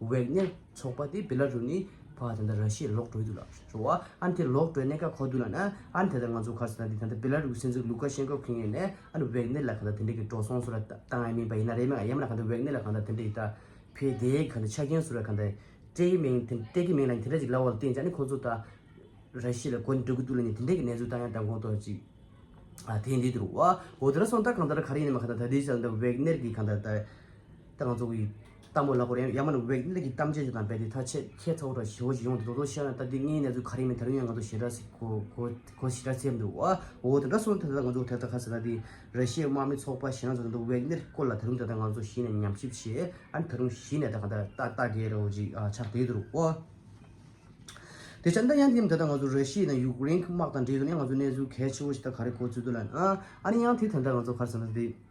ཝེག་ནེར་ཚོགས་པ་དེ་བེ་ལ་རུ་ནས་ཕར་དེ་འདྲ་ར་ཤི་ཡར་ལོག་འགྲོ་ཡི་འདུག་ལ་རེད་བ། ཨ་ནི་དེ་ལོག་འགྲོ་གནད་འགག་ག་རེ་འདུག་ལབ་ན་ཨ་ནི་དེ་ལྟར་ང་ཚོ་ག་རེ་ཟེར་ན་དེ་ད་ལྟ་བེ་ལ་རུ་སྲིད་འཛིན་ལུ་ཀ་ཤེན་ཀོ་ཁོང་གིས་ནས་ཨ་ནི་ཝེག་ནེར་ལ་གང་ལྟར་དེ་འདྲའི་གི་འགྲོ་སོང་སོགས་ལ་བཏང་ཡ་མིན་པ་ཡིན་ན་རེད་མེད་ཡང་མིན་ན་གང་ལྟར་ཝེག་ནེར་ལ་གང་ལྟར་དེ་འདྲའི་གི་ད་ཕེ་དེའི་གང་ལྟར་ཆ་རྐྱེན་སོགས་ལ་གང་ལྟར་སྤྲད་ཀྱི་མིན་དེ་སྤྲད་ཀྱི་མིན་ལ་དེ་འདྲ་ཅིག་ལབ་པ་ལ་བརྟེན་ཅིག་ཨ་ནི་ཁོང་ཚོ་ད་ར་ཤི་ཡ་ལ་མགོ་འགྲོ་གི་འདུག་ལབ་ནས་དེ་འདྲའི་གི་གནས་ཚུལ་བཏང་ཡ་མདང་དགོང་དོན་ཅིག་ཨ་དེ་འདི་འདུག་བ། འོ་དེ་འདྲ་སོང་ད་གང་ལྟར་ག་རེ་ཡིན་ནམ་གང་ལྟར་ད་དེའི་ཆ་ལ་ད་ཝེག་ནེར་གྱི་གང་ལྟར་ད་ད་ང་ཚོ་གི་ལྟད་མོ་ལབ་དགོས་རེད། ཡང་མིན་ན་ཝེག་ནེར་གྱི་གཏམ་བཤད་ཅིག་དང་རྦད་དེ་ཐག་ཆད་ཁྱད་མཚར་པོ་འདྲ་ཞེ་པོ་ཅིག་ཡོང་འདུག་དོ་དོ་བཤད་ན་ད་འདི་དངོས་གནས་ཚུལ་ག་རེ་ཡིན་མིན་ད་རུང་ཡང་ང་ཚོ་ཞེ་དྲག་ཞིག་གོ་གོ་གོ་ཞེ་དྲག་ཚད་འདུག་བ། འོ་དེ་འདྲ་སོང་ད་ད་ང་ཚོ་དེ་ལྟར་ག་ཟེར་ན་དེ་ར་ཤི་ཡའི་དམག་མི་ཚོགས་པ་ཞེ་ན་ཚོ་ད་ཝེག་ནེར་སྐོར་ལ་ད་རུང་ད་ད་ང་ཚོ་གཞི་ནས་ཉམས་ཞིབ་བྱས་ཨ་ནི་ད་རུང་གཞི་ནས་ད་ག་ད་ལྟ་རྒྱལ་རོ་ཅིག་ཨ་ཆགས་བསྡད་འདུག་བ། དེ་ཆ་འདི་ཡང་དེ་ད་ལྟ་ང་ཚོ་ར་ཤི་ཡ་དང་ཡུཀ་རེན་གྱི་དམག་དང་འབྲེལ་ཡོད་ནས་ང་ཚོ་གནས་ཚུལ་གལ་ཆེ་བོ་ཞིག་ད་ག་རེ་གོ་ཚུལ་འདུག་ལབ་ན། ཨ་ནི་ཡང་དེ་ད་ལྟ་ང་ཚོ་ག་རེ་ཟེར་ན་དེ་ད་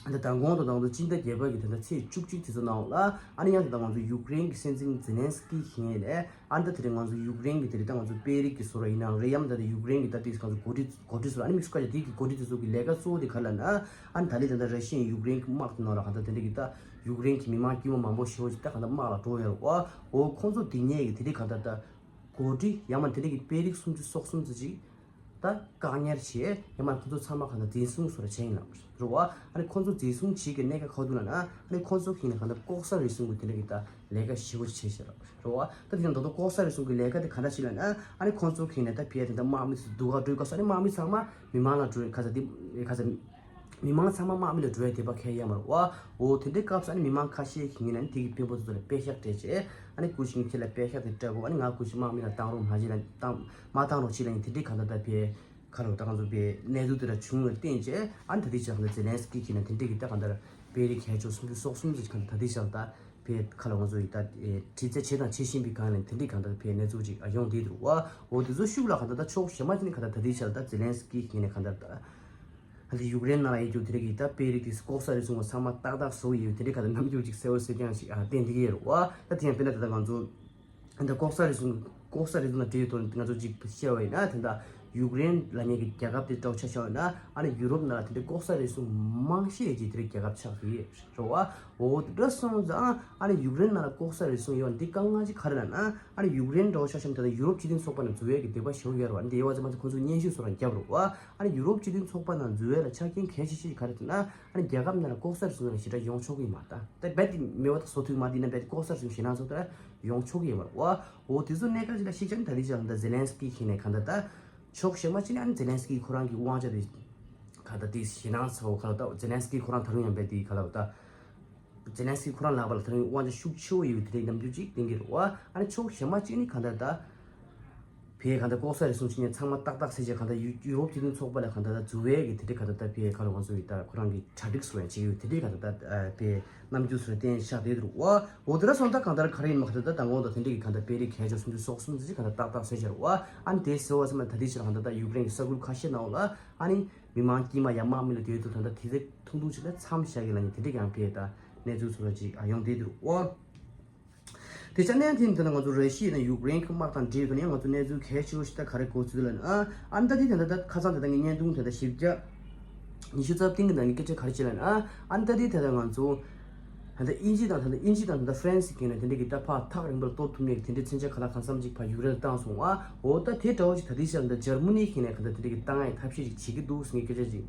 ལྟ་མདང་དགོང་དང་མདང་དགོང་སྤྱི་ཟླ་བརྒྱད་པ་གི་ད་ལྟ་ཚེས་བཅུ་གཅིག་དེ་ཚོ་ནང་ལ་ཨ་ནི་ཡང་ད་ལྟ་ང་ཚོ་ཡུཀ་རེན་གྱི་སྲིད་འཛིན་ཛེ་ལན་སི་ཀི་ཞིག་ཡིན་ནས་ཨ་ནི་ད་དེ་རིང་ང་ཚོ་ཡུཀ་རེན་གྱི་དེ་རིང་ད་ང་ཚོ་དཔོན་རིགས་ཀྱི་བཟོ་འདྲ་ཡིན་ནའང་རེད། ཡང་ད་ལྟ་ཡུཀ་རེན་གྱི་ད་དེ་ང་ཚོ་འགོ་ཁྲིད་འགོ་ཁྲིད་ཚོ་ཨ་ནི་དམིགས་སུ་བཀར་ཡ་དེ་གི་འགོ་ཁྲིད་དེ་ཚོ་གི་ལས་ཀ་གཙོ་བོ་དེ་ག་རེ་ལབ་ན་ཨ་ནི་ད་ལྟའི་ད་ལྟ་ར་ཤི་ཡ་ཡུཀ་རེན་གྱི་དམག་དེ་ནང་ལ་ག་ད་དེ་འདྲ་གི་ད་ཡུཀ་རེན་གྱི་མི་མང་དཀྱུས་མ་མང་པོ་ཞེ་པོ་ཅིག་ད་གང་ལྟར་དམག་ལ་འགྲོ་ཡོད་རེད་བ། འོ་ཁོང་ཚོ་དེ་ཉིད་ཀྱི་དེ་འདྲའི་གང་ལྟར་ད་འགོ་ཁྲིད་ཡང་མ་དེ་འདྲའི་གི་དཔོན་རིགས་སུམ་ཅུ་སོ་གསུམ་ཙམ་ཅིག་ད་བཀག་ཉར་བྱས་ཡང་མ་ཁོང་ཚོ་ཚང་མ་གང་ལྟར་འཛིན་བཟུང་སོགས་བྱས་ཡིན་ལབ་རེད་བ། ཨ་ནི་ཁོང་ཚོ་འཛིན་བཟུང་བྱེད་ཀྱི་གནད་འགག་ག་རེ་འདུག་ལབ་ན་ཨ་ནི་ཁོང་ཚོ་གིས་ནས་གང་ལྟར་ལྐོག་ཟ་རུལ་སུངས་ཀྱི་དེ་འདྲའི་གི་ད་ལས་ཀ་ཞེ་པོ་ཅིག་བྱས་བཞག་རེད་བ། ད་དེ་ཡང་ད་དུང་ལྐོག་ཟ་རུལ་སུངས་ཀྱི་ལས་ཀ་དེ་ག་འདྲ་ཞིག་ལབ་ན་ཨ་ནི་ཁོང་ཚོ་གིས་ནས་ད་ཕར་དེ་འདྲ་དམག་མི་ཚོ་སྡུག་ག་འགྲོའི་སྐབས་སུ་ཨ་ནི་དམག་མི་ཚང་མ་མི་མང་ལ་འགྲོ་ག་ས་དེ་ག་ས། མི་མང་ཚང་མ་དམག་མི་ལ་འགྲོ་ཡ་དད་པ་ཁེལ་ཡ་མ་རེད་བ། འོ་དེ་འདྲའི་སྐབས་སུ་ཨ་ནི་མི་མང་ཁ་ཤས་ཤིག་ཡིན་ན་ནི་དེ་གི་དཔོན་པོ་ཚོ་ལ་དཔེ་ཤག་སྤྲད་བྱས་ཨ་ནི་སྐུ་ཞིག་ཁྱེད་ལ་དཔེ་ཤག་དེ་སྤྲད་དགོས། ཨ་ནི་ང་སྐུ་ཞིག་དམག་མི་ལ་བཏང་རོགས་མ་བྱེད་ལ་བཏང་མ་བཏང་རོགས་བྱེད་ལ་ཡིན་དེ་འདྲའི་གང་ལྟར་ད་ཕེ་ཁ་ལོ་ད་གང་ཚོ་ཕེ་གནས་ཚུལ་དེ་འདྲ་བྱུང་བའི་རྟེན་བྱས་ཨ་ནི་ད་དེ་ཅག་ལ་ཛེ་ལན་སི་ཀི་ཁྱེད་ན་དེ་འདྲའི་གི་ད་གང་ལྟར་དཔོན་རིགས་གལ་ཆེ་སུམ་ཅུ་སོ་གསུམ་ཙམ་གང་ལྟར་ད་དེ་ཅག་ད་ཕེ་ཁ་ལོ་ང་ཚོ་ཡི་ད་དྲི་རྩད་བྱས་དང་བྱེད་བཞིན་པའི་སྒང་ལ་དེ་འདྲའི་གང་ལྟར་ཕེ་གནས་ཚུལ་ཅིག་ཨ་ཡོང་བསྡད་འདུག་བ། འོ་དེ་ཚོ་ཤུགས་ལ་གང་ལྟར་ད་ཕྱོགས་གཞན་མ་ཅིག་ནས་གང་ལྟར་ད་དེ་ཅག་ད་ཛེ་ལན་སི་ཀི་ཁྱེད་ན་གང་ལྟར་ད། ཨ་ནི་ཡུཀ་རེན་ནང་ལ་ཡོད་རྒྱུ་དེ་རིགས་ཀྱི་ད་དཔོན་རིགས་ཀྱི་ལྐོག་ཟ་རུལ་སུངས་པ་ཚང་མ་ཏག་ཏག་བཟོ་ཡོད་དེ་རིགས་ཁ་ད་རྣམ་འགྱུར་ཅིག་གསལ་པོ་གསལ་རྐྱང་ཞིག་ཨ་བསྟན་བསྡད་ཀྱི་ཡོད་རེད་བ། ད་དེ་ཡང་དཔེར་ན་ད་ལྟ་ང་ཚོ་ད་ལྟ་ལྐོག་ཟ་རུལ་སུངས་ལྐོག་ཟ་རུལ་སུངས་དང་འབྲེལ་ཡོད་ཐོག་ནས་ང་ཚོ་ཅིག་བཤད་པ་ཡིན་ན་དེ་ད་ཡུཀ་རེན་ལབ་མཁན་གྱི་རྒྱལ་ཁབ་དེ་འདྲ་བོ་ཆ་བཞག་པ་ཡིན་ན་ཨ་ནི་ཡུ་རོབ་ནང་ལ་དེ་འདྲའི་ལྐོག་ཟ་རུལ་སུངས་མང་ཤས་ཀྱི་དེ་འདྲའི་རྒྱལ་ཁབ་ཆགས་ཀྱི་ཡོད་རེད་བ། འོ་དེ་འདྲ་སོང་ཙང་ཨ་ནི་ཡུཀ་རེན་ནང་ལ་ལྐོག་ཟ་རུལ་སུངས་ཡོད་པ་འདི་དཀའ་ངལ་ཅིག་ག་རེ་ལབ་ན་ཨ་ནི་ཡུཀ་རེན་འདྲ་བོ་ཆ་བཞག་ན་ད་ལྟ་ཡུ་རོབ་སྤྱི་མཐུན་ཚོགས་པ་ནང་འཛུལ་ཡས་ཀྱི་འདོད་པ་ཞེ་པོ་ཡོད་རེད་བ། འདི་ཡོད་པ་ཙམ་མ་ཟད་ཁོང་ཚོས་སྙན་ཞུ་སོགས་རང་བརྒྱབ་རེད་བ། ཨ་ནི་ཡུ་རོབ་སྤྱི་མཐུན་ཚོགས་པ་ནང་འཛུལ་ཡས་ལ་ཆ་རྐྱེན་གལ་ཆེ་ཤོས་ག་རེ་ཟེར་ན་ཨ་ནི་རྒྱལ་ཁབ་ནང་ལ་ལྐོག་ཟ་རུལ་སུངས་ལ་ཞེ་དྲག་ཡོང་ཆོག་གི་མ་རེད། ད་རྦད་དེ་མེད་པ་ད་བཟོ་ཐུབ་མ་རེད། ཡིན་ན་རྦད་དེ་ལྐོག་ཟ་རུལ་སུངས་ཞེད་སྣང་ཚོགས་ད་ཡོང་ཆོག་གི་ཡོད་མ་རེད་བ། འོ་དེ་ཚོ་གནད་འགག་ཅིག་ལ་གཞིགས་བྱས་ན་ད་རེས་ཀྱང་ད་ཛེ་ལན་སི་ཀི་ཁྱེད་ནས་གང་ལྟར་ད་ཕྱོགས་གཞན་པ་ཅིག་ནས་ཨ་ནི་ཛེ་ལན་སི་ཀི་ཁོ་རང་གི་དབང་ཆ་དེ་གང་ལྟར་དེ་ཞེད་སྣང་ཚ་བོ་གང་ལྟར་ད་ཛེ་ལན་སི་ཀི་ཁོ་རང་ད་རུང་ཡང་རྦད་དེ་གང་ལྟར་ད། ཛེ་ལན་སི་ཁོ་རང་ལག་པ་ལ་ད་རུང་དབང་ཆ་ཤུགས་ཆེ་བོ་ཡོད་པའི་དེ་འདྲའི་རྣམ་འགྱུར་ཅིག་བསྟན་གྱི་རེད་བ། ཨ་ནི་ཕྱོགས་གཞན་པ་ཅིག་ནི་གང་ལྟར་ད། བས་གང་ལྟར་ལྐོག་ཟ་རུལ་སུངས་བྱེད་མཁན་ཚང་མ་ཏག་ཏག་བྱས་བྱས་གང་ལྟར་ཡུ་ཡུ་རོབ་སྤྱི་མཐུན་ཚོགས་པ་ལ་གང་ལྟར་ད་འཛུལ་བའི་གི་དེ་འདྲའི་གང་ལྟར་ད་བས་ག་རེ་ང་ཚོ་ཡི་ད་ཁོ་རང་གི་གྲ་སྒྲིག་སོགས་ཡང་བྱེད་ཀྱི་ཡོད་དེ་འདྲའི་གང་ལྟར་ད་བས་རྣམ་འགྱུར་སོགས་བསྟན་བཞག་བསྡད་འདུག་བ། འོ་དེ་འདྲ་སོང་ད་གང་ལྟར་ག་རེ་ཡིན་མ་གང་ལྟར་ད་མདང་དགོང་དང་དེ་འདྲའི་གི་གང་ལྟར་དཔོན་རིགས་གལ་ཆེ་སུམ་ཅུ་སོ་གསུམ་ཙམ་ཅིག་གང་ལྟར་ཏག་ཏག་བཟོས་བཞག་རེད་བ། ཨ་ནི་དེ་ཟེར་བ་ཙམ་ལ་ད་ལྟའི་ཆར་གང་ལྟར་ད་ཡུཀ་རེན་གྱི་ས་ཁུལ་ཁ་ཤས་ནང་ལ་ཨ་ནི། མི་མང་དཀྱུས་མ་ཡང་དམག་མི་ལ་དེའི་ཐོག་ད་ལྟ་དེ་ཚེ་ཐུང་ཐུང་ཞིག་ལ་མཚམས་བཞག་གི་ལ་ནི་དེ་འདྲ་ཡང་ཕེ་ད་གནས་ཚུལ་ཚོ་ལ་ཅིག་ཨ་ཡོང་བསྡད་འདུག་ཨོ། དེ་ཆ་གནས་དེ་ད་ལྟ་ང་ཚོ་ར་ཤི་ཡ་དང་ཡུཀ་རེན་གྱི་དམག་དང་འབྲེལ་ཡོད་ནས་ང་ཚོ་གནས་ཚུལ་གལ་ཆེ་བོ་ཞིག་ད་ག་རེ་གོ་ཚུལ་ལ་ན་ཨ་ཨ་ནི་ད་དེ་ད་ལྟ་ཁ་སང་ད་ལྟ་ངའི་བརྙན་ཐུང་ད་ལྟ་བཞི་བརྒྱ་ཉི་ཤུ་རྩ་བདུན་གི་ནང་གི་སྐད་ཆ་ག་རེ་བྱས་ལ་ན་ཨ་ཨ་ནི་ད་དེ་ད་ལྟ་ང་ཚོ། ད་ལྟ་དབྱིན་ཇི་དང་ད་ལྟ་དབྱིན་ཇི་དང་ད་ལྟ་ཧྥ་རན་སི་གིས་ནས་དེ་འདྲ་གི་ད་ཕར་ཐག་རིང་པོར་གཏོར་ཐུབ་མཁན་གྱི་དེ་འདྲའི་མཚོན་ཆ་ག་ལ་གང་འཚམ་ཅིག་ཕར་ཡུཀ་རེན་ལ་བཏང་སོང་བ། འོ་ད་དེ་འདྲ་བོ་ཅིག་ད་ལྟའི་ཆར་ད་འཇར་མ་ནི་གིས་ནས་ག་ད་དེ་འདྲ་གི་བཏང་ཡ་ཐབས་ཤེས་ཅིག་བྱེད་ཀྱི་འདུག་ཟེར་མཁན་སྐད་ཆ་ཅིག་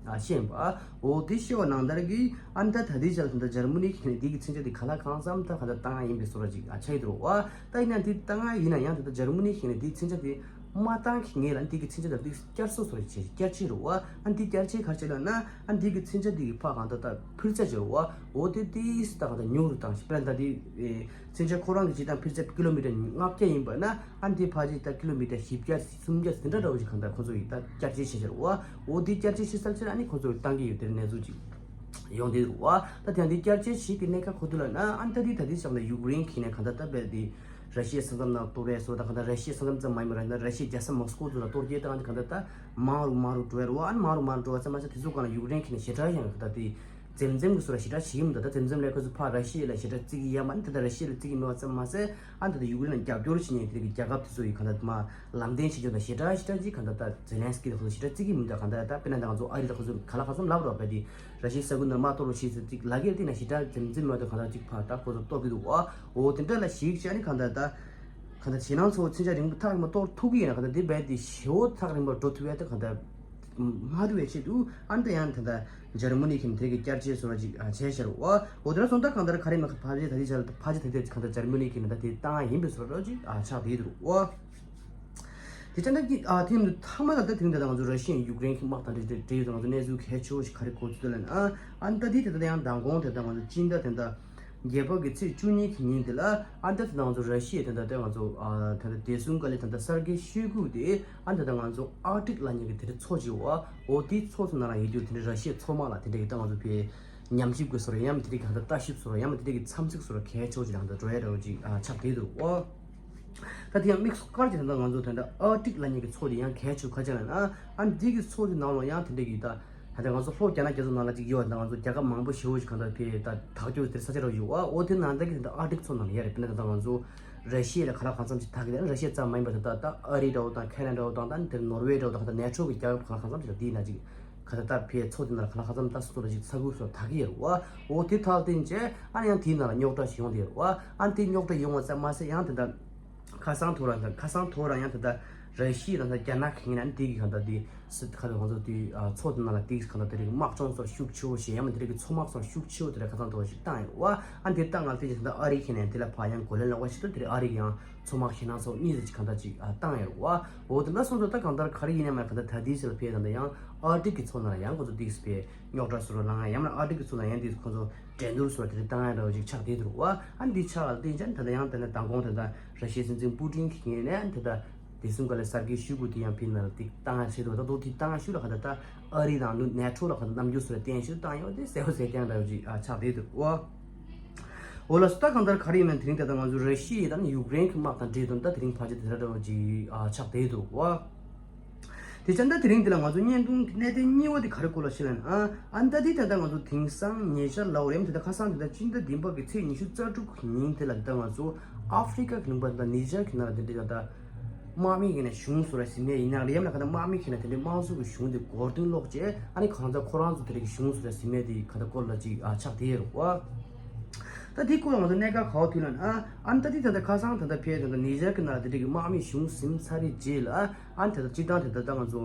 ཨ་བཤད་པ། འོ་དེ་བཤད་པ་ནང་ལྟར་གྱི་ཨ་ནི་ད་ད་ལྟའི་ཆར་ད་ལྟ་འཇར་མ་ནི་གིས་ནས་དེ་གི་མཚོན་ཆ་དེ་ག་ལ་གང་འཚམ་ད་ག་ད་བཏང་ཡ་ཡིན་པའི་བཟོ་འདྲ་ཅིག་ཨ་ཆགས་ཀྱི་འདུག་བ། ད་ཡིན་ན་དེ་བཏང་ཡ་ཡིན་ན་ཡང་ད་ལྟ་འཇར་མ་ནི་གིས་ནས་དེ་མཚོན་ཆ་དེ་མ་བཏང་གི་ངེས་ལ་འདི་གི་མཚོན་ཆ་དང་འདི་བསྐྱར་གསོ་སོགས་བྱས་བསྐྱར་བཅོས་རེད་བ། ཨ་འདི་བསྐྱར་བཅོས་ག་རེ་བྱས་ལབ་ན་ཨ་འདི་གི་མཚོན་ཆ་འདི་གི་ཕར་གང་ལྟར་ད་འཕུར་རྩ་བྱས་རེད་བ། འོ་དེ་དེ་ད་གང་ལྟར་ཉུང་རུ་བཏང་ཞིག་དཔེར་ན་ད་འདི་མཚོན་ཆ་ཁོ་རང་གི་སྤྱིར་བཏང་འཕུར་རྩ་ཀི་ལོ་མི་ཊར་ལྔ་བརྒྱ་ཡིན་པ་ན་ཨ་འདི་ཕར་ཅིག་ད་ཀི་ལོ་མི་ཊར་བཞི་བརྒྱ་སུམ་བརྒྱ་དེ་འདྲ་འདྲ་བོ་ཞིག་གང་ལྟར་ཁོ་ཚོ་ཡིས་ད་བསྐྱར་བཅོས་བྱས་བྱས་རེད་བ། འོ་དེ་བསྐྱར་བཅོས་བྱས་ཚར་ཕྱིར་ཨ་ནི་ཁོ་ཚོ་གིས་བཏང་གི་ཡོད་དེ་གནས་ཚུལ་ཅིག་ཡོང་དེ་རེད་བ། ད་དེ་ཡང་དེ་བསྐྱར་བཅོས་བྱེད་ཀྱི་གནས་ཁ་ཁོ་ཚོ་ལ་ན་ཨ་ནི་ད་དེ་ད་དེ་བྱས་ན་ཡུཀ་རེན་གྱིས་ནས་གང་ལྟར་ད་དཔེ་དེ། ར་ཤི་ཡའི་ས་མཚམས་ནང་གཏོར་རེས་སོགས་དང་གང་ལྟར་ར་ཤི་ཡའི་ས་མཚམས་ཙམ་མ་ཡིན་པར་ཡང་ན་ར་ཤི་ཡའི་རྒྱལ་ས་མོ་སི་ཀོ་ཚོ་ལ་གཏོར་སྐྱེལ་བཏང་སྟེ་གང་ལྟར་ད་མང་རུ་མང་རུ་འགྲོ་ཡ་རེད་བ། ཨ་ནི་མང་རུ་མང་རུ་འགྲོ་བ་ཙམ་མ་ཟད་དེ་ཚོ་སྒང་ལ་ཡུཀ་རེན་གྱིས་ནས་ཞེ་དྲག་ཡང་གང་ལྟར་དེ་འཛེམ་འཛེམ་གྱི་བཟོ་འདྲ་ཞེ་དྲག་བྱེད་ཀྱི་མི་འདུག་ད་དེ་འཛེམ་ལས་ཁོ་ཚོ་ཕར་ར་ཤི་ཡ་ལ་ཞེ་དྲག་བརྩི་གི་ཡོད་མ་རེད། ད་ལྟ་ར་ཤི་ཡ་ལ་བརྩི་གི་མེད་པ་ཙམ་མ་ཟད་ཨ་ནི་ད་ལྟ་ཡུཀ་རེན་ལ་རྒྱབ་སྐྱོར་བྱེད་མཁན་དེ་རིགས་ཀྱི་རྒྱལ་ཁབ་དེ་ཚོ་ཡིས་གང་ལྟར་མར་ལམ་སྟོན་བྱེད་རྒྱུ་དང་ཞེ་དྲག་ཞེ་དྲག་ཅིག་གང་ལྟར་ད་ཛེ་ལན་སི་ཀི་དང་ཁོ་ཚོ་ཞེ་དྲག་བརྩི་གི་མི་འདུག་གང་ལྟར་ད་དཔེར་ན་ད་ང་ཚོ་ཨ་རི་ལ་ཁོ་ཚོ་ག་ལ་ག་ཚོད་ལབ་རོགས་པས་དེ། ར་ཤི་ཡའི་ས་ཁུལ་ནང་མར་གཏོར་རོགས་བྱེད་ཟེར་ཅིག་ལབ་ཀྱི་རེད། དེ་ན་ཞེ་དྲག་འཛེམ་འཛེམ་མ་གཏོགས་གང་ལྟར་ཅིག་ཕར་ད་ཁོ་ཚོ་གཏོར་གྱི་འདུག་ཨ། འོ་དེ་འདྲ་ལ་ཞིག་བྱས་ནས་གང་ལྟར་ད་གང་ལྟར་ཞེད་སྣང་ཚ་བོ་མཚོན་ཆ་རིང་པོ་ཐག་རིང་པོ་གཏོར་ཐུབ་ཀྱི་ཡིན་ན་གང་ལྟར་དེ་རྦད་དེ་ཞེ་བོ་ཐག་རིང་པོ་འགྲོ་ཐུབ་ཡ་ད་གང་ལྟར་མ་རེད་པའི་ཆེད་དུ་ཨ་ནི་ད་ཡང་ད་ལྟ་འཇར་མ་ནི་གིས་དེ་གི་བསྐྱར་བཅོས་བཟོ་འདྲ་ཅིག་ཨ་བྱས་ཤར་བ། འོ་དེ་འདྲ་སོང་ད་གང་ལྟར་ག་རེ་མ་ཁ་ཕ་ཅེ་ད་དེ་ཆ་ལ་ཕ་ཅེ་ད་དེ་གང་ལྟར་འཇར་མ་ནི་གིས་ནི་ད་དེ་བཏང་ཡ་ཡིན་པའི་བཟོ་འདྲ་ཅིག་ཨ་ཆགས་བསྡད་འདུག་ཨ། དེ་ཅན་ད་ཀི་ཨ་དེ་ནི་མཐའ་མ་ལ་ད་དེ་རིང་ད་ལྟ་ང་ཚོ་ར་ཤི་ཡ་ཡུཀ་རེན་གྱི་དམག་དང་འབྲེལ་འབྲེལ་ཡོད་ད་ང་ཚོ་གནས་ཚུལ་གལ་ཆེ་བོ་ཞིག་ག་རེ་གོ་ཚུལ་ལ་ན་ཨ་ཨ་ད་དེ་ད་ལྟ་ཡང་མདང་དགོང་དེ་ད་ང་ཚོ་སྤྱི་ཟླ་དེ་ད་བརྒྱད་པ་གི་ཚེས་བཅུ་གཉིས་ཀྱི་ཉིན་དེ་ལ་ཨ་ད་དེ་ད་ང་ཚོ་ར་ཤི་ཡ་དེ་ད་ད་ང་ཚོ་ཨ་ད་ད་བདེ་སྲུང་བཀའ་བློན་ད་ད་གསར་འགོད་ཞུ་གི་དེ་ཨ་ད་ད་ང་ཚོ་ཨར་ཀི་ཊིག་ལབ་མཁན་གྱི་དེ་འདྲ་མཚོ་ཅིག་ཡོད་ཨ། འོ་དེ་མཚོ་དེ་ནང་ལ་ཡོད་རྒྱུ་དེ་འདྲ་ར་ཤི་ཡའི་མཚོ་དམག་ལ་དེ་འདྲ་གི་ད་ང་ཚོ་ཕའི་ཉམས་ཞིབ་དགོས་སོ་རེད། ཡང་མི་དེ་རིགས་གང་ལྟར་ལྟ་ཞིབ་སོ་རེད། ཡང་མི་དེ་རིགས་ཀྱི་འཚམས་གཟིགས་སོ་རེད། གལ་ཆེ་བོ་ཅིག་ལ་གང་ལྟར་འགྲོ་ཡ་འདྲ་བོ་ཅིག་ཨ་ཆགས་བསྡད་འདུག་ཨོ། ད་དེ་ཡང་དམིགས་སུ་བཀར་གྱི་ད་ལྟ་ང་ཚོ་ད་ལྟ་ཨར་ཀི་ཊིག་ལབ་མཁན་གྱི་མཚོ་དེ་ཡང་གལ་ཆེ་བོ་ག་ཅི་ལབ་ན་ཨ་འདི་གི་མཚོ་དེ་ནང་ལ་ཡང་དེ་འདྲ་གི་ད་ད་ལྟ་ང་ཚོ་ལྷོ་རྒྱ་ནག་རྒྱ་མཚོ་ནང་ལ་ཅིག་ཡོད་ད་ང་ཚོ་རྒྱལ་ཁབ་མང་པོ་ཞེ་བོ་ཞིག་གང་ལྟར་ཕའི་ད་དག་རྒྱུ་དེར་ས་ཆ་ར་ཡོད་ཨ། ཨོ་དེ་ནང་ལྟ་གི་ད་ལྟ་ཨར་ཀི་ཊིག་མཚོ་ནང་ལ་ཡ་རེད། དཔེར་ན་ད་ལྟ་ང་ཚོ་ར་ཤི་ཡ་ལ་ག་ལ་གང་འཚམ་ཅིག་དག་གི་ད་ར་ཤི་ཡ་ཙམ་མ་ཡིན་པར་ད་ལྟ་ཨ་རི་འདྲ་བོ་དང་ཁེ་ན་ཌ་འདྲ་བོ་དང་ད་དེར་ནོར་ཝེ་འདྲ་བོ་དང་ད་ནེ་ཊོ་གི་རྒྱལ་ཁབ་ག་ལ་གང་འཚམ་ཅིག་ལ་དེའི་ནང་ཅིག་ག་ད་ལྟ་ཕའི་མཚོ་དེ་ནང་ལ་ག་ལ་གང་འཚམ་ད་སོ་སོ་ལ་ཅིག་ས་ཁུལ་སོགས་དག་གི་ཡོད་རེད་བ། འོ་དེ་ཐག་བཏོན་བྱས་ཨ་ནི་ཡང་དེའི་ནང་ལ་རྙོག་དྲ་ཞིག་ཡོང་བསྡད་ཡོད་རེད་བ། ཨ་ནི་དེ་རྙོག་དྲ་ཡོང་བ་ཙམ་མ་ཟད་ཡང་དེ་ད་ཁ་སང་ཐོག་རང་དང་ཁ་སང་ཐོག་རང་ཡང་དེ་ད་ར་ཤི་ཡ་དང་ད་རྒྱ་ནག་གི་ངོས་ནས་ཨ་ནི་དེ་གི་གང་ད་དེ་སི་ཁ་ད་ང་ཚོ་དེ་མཚོ་དེ་ནང་ལ་དེ་གི་གང་ད་དེ་རིགས་དམག་སྦྱོང་སོགས་ཤུགས་ཆེ་བོ་བྱས་ཡང་མ་དེ་རིགས་ཀྱི་མཚོ་དམག་སོགས་ཤུགས་ཆེ་བོ་དེ་རིགས་ཁ་སང་ཐོག་ཞིག་བཏང་ཡོད་རེད་བ། ཨ་ནི་དེ་བཏང་ང་དེ་བཞིན་ད་ཨ་རི་གི་ངོས་ནས་དེ་ལ་ཕར་ཡང་རྒོལ་ལན་སློག་པ་ཞིག་ཏུ་དེ་རིགས་ཨ་རི་གི་ཡང་མཚོ་དམག་ཞེད་སྣང་ཚ་བོ་གཉིས་རེ་ཅིག་གང་ལྟར་ཅིག་ཨ་བཏང་ཡོད་རེད་བ། འོ་དེ་འདྲ་སོང་ཙང་ད་གང་ལྟར་ག་རེ་ཡིན་ན་མ་གང་ལྟར་ད་ལྟའི་ཆར་ཕེ་ད་ལྟ་ཡང་ཨར་ཀི་ཊིག་གི་མཚོ་ནང་ལ་ཡང་ཁོ་ཚོ་ཏིག་སི་ཕེ་རྙོག་དྲ་བཟོ་རོགས་གནང་ཡང་མིན་ན་ཨར་ཀི་ཊིག་གི་མཚོ་ནང་ཡང་ཏིག་སི་ཁོ་ཚོ་འགྲན་བསྡུར་བཟོ་རོགས་དེ་འདྲ་བཏང་ཡ་འདྲ་བོ་ཅིག་ཆགས་བསྡད་འདུག་བ། ཨ་འདི་ཆགས་ལ་བརྟེན་ཅན་ད་ལྟ་ཡང་ད་ལྟ་མདང་དགོང་ད་ལྟ་ར་ཤི་ཡའི་སྲིད་འཛིན་པུ་ཏིན་གྱི་ངོས་ནས་ད་ལྟ་བདེ་སྲུང་བཀའ་བློན་གསར་འགོད་ཞུ་དགོས་དེ་ཡང་ཕེ་ནང་ལ་ཏིག་བཏང་ཡ་བྱས་འདུག་ད་དུང་དེ་བཏང་ཡ་ཤུལ་ལ་གང་ལྟར་ད་ཨ་རི་དང་ནུ་ནེ་ཊོ་ལ་གང་ལྟར་རྣམ་འགྱུར་བཟོ་རོགས་བསྟན་ཞུ་བཏང་ཡོད་དེ་གསལ་པོ་གསལ་རྐྱང་འདྲ་བོ་ཅིག་ཨ་ཆགས་བསྡད་འདུག་བ། འོ་ལགས་སོ། ད་གང་ལྟར་ག་རེ་ཡིན་ན་དེ་རིང་ད་ལྟ་ང་ཚོ་ར་ཤི་ཡ་དང་ཡུཀ་རེན་གྱི་དམག་དང་འབྲེལ་དོན་ད་དེ་རིང་ཕལ་ཆེར་དེ་འདྲ་འདྲ་བོ་ཅིག་ཨ་ཆགས་བསྡད་འདུག་བ། དེ་ཙང་ད་དེ་རིང་འདི་ལ་ང་ཚོ་བརྙན་ཐུང་གི་གནད་དོན་གཉིས་པ་དེ་ག་རེ་སྐོར་ལ་བཤད་ལ་ན་ཨ་ཨ་ད་དེ་ད་ལྟ་ང་ཚོ་དེང་སང་ཉེ་ཆར་ལ་འོ་རེམ་དེ་ད་ཁ་སང་དེ་ད་སྤྱི་ཟླ་བདུན་པ་གི་ཚེས་ཉི་ཤུ་རྩ་དྲུག་གི་ཉིན་དེ་ལ་ད་ལྟ་ང་ཚོ་ཨ་ཧྥི་རི་ཀ་གི་ལུང་པ་ད་ལྟ་ནི་ཇར་གྱི་ནང་ལ་དེ་འདྲ་ད་ལྟ་དམག་མི་གི་ནས་གཞུང་བཟོ་ར་ཟིན་ནས་ཡིན་ན་རེམ་ལ་ག་ད་དམག་མི་གི་ནས་དེ་འདྲའི་དམངས་གཙོ་གི་གཞུང་དེ་མགོ་རྟིང་སློག་བྱས་ཨ་ནི་གང་ལྟར་ཁོ་རང་ཚོ་དེ་རིགས་གཞུང་བཟོ་ར་ཟིན་མེད་དེ་ག་ད་སྐོར་ལ་ཅིག་ཨ་ཆགས་བསྡད་ཡོད་རེད་བ། ད་དེ་སྐོར་ང་ཚོ་གནད་འགག་ག་བ་ཐུག་ན་ཨ་ཨ་ནི་ད་དེ་ད་ལྟ་ཁ་སང་ད་ལྟ་ཕེ་ད་ལྟ་ནི་ཇར་གི་ནང་དེ་འདྲ་གི་དམག་མི་གཞུང་ཟིན་ཚར་རེད་རྗེས་ལ་ཨ་ནི་ད་ལྟ་སྤྱིར་བཏང་དེ་ད་ལྟ་ང་ཚོ་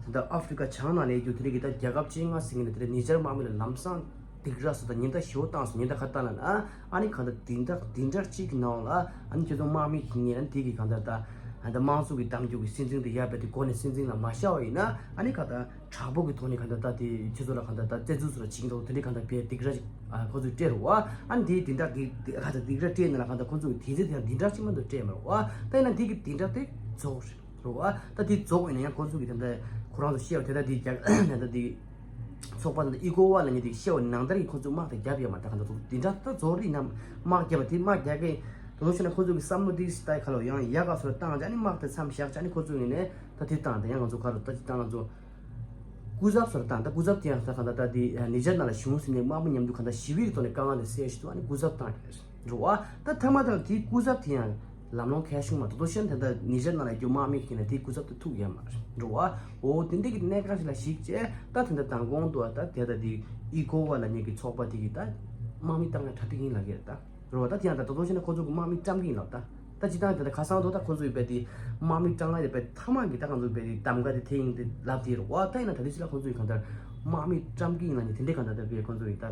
ད་ལྟ་ཨ་ཧྥི་རི་ཀ་བྱང་ནང་ལ་ཡོད་རྒྱུ་དེ་འདྲ་གི་ད་རྒྱལ་ཁབ་བཅོ་ལྔ་ཟིན་གི་ནས་དེ་འདྲ་ནི་ཇར་དམག་མི་ལ་ལམ་སང་སྡིགས་ར་སོ་ད་ཉེན་བརྡ་ཞེ་བོ་བཏང་སོང་། ཉེན་བརྡ་ག་བཏང་ན་ཨ་ཨ་ནི་གང་ལྟར་བདུན་ཕྲག་བདུན་ཕྲག་གཅིག་གི་ནང་ལ་ཨ་ནི་ཁྱེད་ཚོ་དམག་མི་གི་ངེས་ཨ་ནི་དེ་གི་གང་ལྟར་ད་ཨ་ད་དམངས་གཙོ་གི་གཏམ་རྒྱུད་ཀྱི་སྲིད་འཛིན་དེ་ཡར་བས་དེ་འགོ་ནས་སྲིད་འཛིན་ལ་མ་བཞག་པ་ཡིན་ན་ཨ་ནི་ག་ད། དྲག་པོ་གི་ཐོག་ནས་གང་ལྟར་ད་དེ་ཁྱེད་ཚོ་ལ་གང་ལྟར་ད་རྩེད་འཛུགས་སུ་ལ་བྱིན་འདུག་དེ་འདྲའི་གང་ལྟར་བས་སྡིགས་ར་ཅིག་ཨ་ཁོ་ཚོས་སྤྲད་རེད་བ། ཨ་ནི་དེའི་སྡིགས་ར་དེ་གང་ལྟར་སྡིགས་ར་སྤྲད་ནས་ལ་གང་ལྟར་ཁོ་ཚོ་གི་དེ་ཚེ་དེ་ཡང་སྡིགས་ར་ཅིག་མ་གཏོགས་སྤྲད་མ་རེད་བ། ད་ཡིན་ན་དེ་གི་སྡིགས་ར་དེ་རྫོགས་རེད་བ། ད་དེ་རྫོགས་ཡིན་ན་ཡང་ཁོ་ཚོ་གི་ད་ལྟ་ཁོ་རང་ཚོ་བཤད་བ་དེ་ད་དེ་རྒྱ་ད་ལྟ་དེ་ཚོགས་པ་ད་ལྟ་ཨི་ཀོ་ཝ་ལ་ནི་དེ་བཤད་བ་ནང་ལྟར་གི་ཁོ་ཚོས་དམག་དེ་བརྒྱབ་ཡོད་མ་རེད། ད་གང་ལྟར་སྡིགས་ར་ད་རྫོགས་རེད་ཡིན་ན་དམག་བརྒྱབ་པ་དེ་དམག་རྒྱག་གི་དོ་ཤེ་ན་ཁོ་ཚོ་གི་བསམ་བློ་དེ་སི་ཏའི་ཁ་ལོ་ཡང་ཡག་ག་སོ་བཏང་ཅ་ནི་དམག་དེ་མཚམས་བཞག་ཅ་ནི་ཁོ་ཚོ་ཡིན་ནས་ད་དེ་བཏང་དེ་ཡང་ང་ཚོ་ག་རུ་ད་དེ་བཏང་ང་ཚོ། སྐུ་ཚབ་སོར་བཏང་ད་སྐུ་ཚབ་དེ་ཡང་ད་གང་ལྟར་ད་དེ་ནི་ཇར་ནང་ལ་གཞུང་ཟིན་ནས་དམག་མི་མཉམ་དུ་གང་ལྟར་ཞི་བའི་ཐོག་ནས་དཀའ་ངལ་དེ་སེལ་ཞིག་ཏུ་ཨ་ནི་སྐུ་ཚབ་བཏང་ཡོད་རེད་བ། ད་མཐའ་མ་དང་དེའི་སྐུ་ཚབ་དེ་ཡང་ལམ་ལྷོང་ཁ་ཤུང་མ་དོ་དོ་ཤན་དེ་ད་ནི་ཇར་ནང་ལ་རྒྱུ་དམག་མི་ཁྱེད་ན་དེའི་སྐུ་ཚབ་དེ་ཐུག་ཡོད་མ་རེད་བ། འོ་དེ་འདྲ་གི་གནད་འགག་ཞིག་ལ་གཞིགས་བྱས་ད་དེ་འདྲ་དང་གོང་དུ་ད་དེ་ད་དེ་ཨི་ཀོ་ཝ་ལ་ཉེ་གི་ཚོགས་པ་དེ་གི་ད་ དམག་མི་བཏང་ཡ་གྲ་སྒྲིག་ཡིན་ལབ་ཀྱི་རེད་ད། རེད་བ། ད་དེ་ཡང་ད་ད་དུང་བྱས་ན་ཁོ་ཚོ་གི་དམག་མི་བཀྲམ་གྱི་ཡིན་ལབ་ད། ད་སྤྱིར་བཏང་དེ་ད་ཁ་སང་དུ་ད་ཁོ་ཚོ་ཡི་བས་དེ་དམག་མི་བཀྲམ་ཡ་དེ་བས་མཐའ་མ་གི་ད་ང་ཚོ་བས་དེ་གདམ་ག་དེ་དེ་ཡིན་དེ་ལབ་དེ་རེད་བ། ད་ཡིན་ན་ད་དེ་ཕྱི་ལ་ཁོ་ཚོ་ཡི་གང་ལྟར་དམག་མི་བཀྲམ་གྱི་ཡིན་ལབ་ནས་དེ་འདྲའི་གང་ལྟར་ད་བས་ཁོ་ཚོ་ཡི་ད་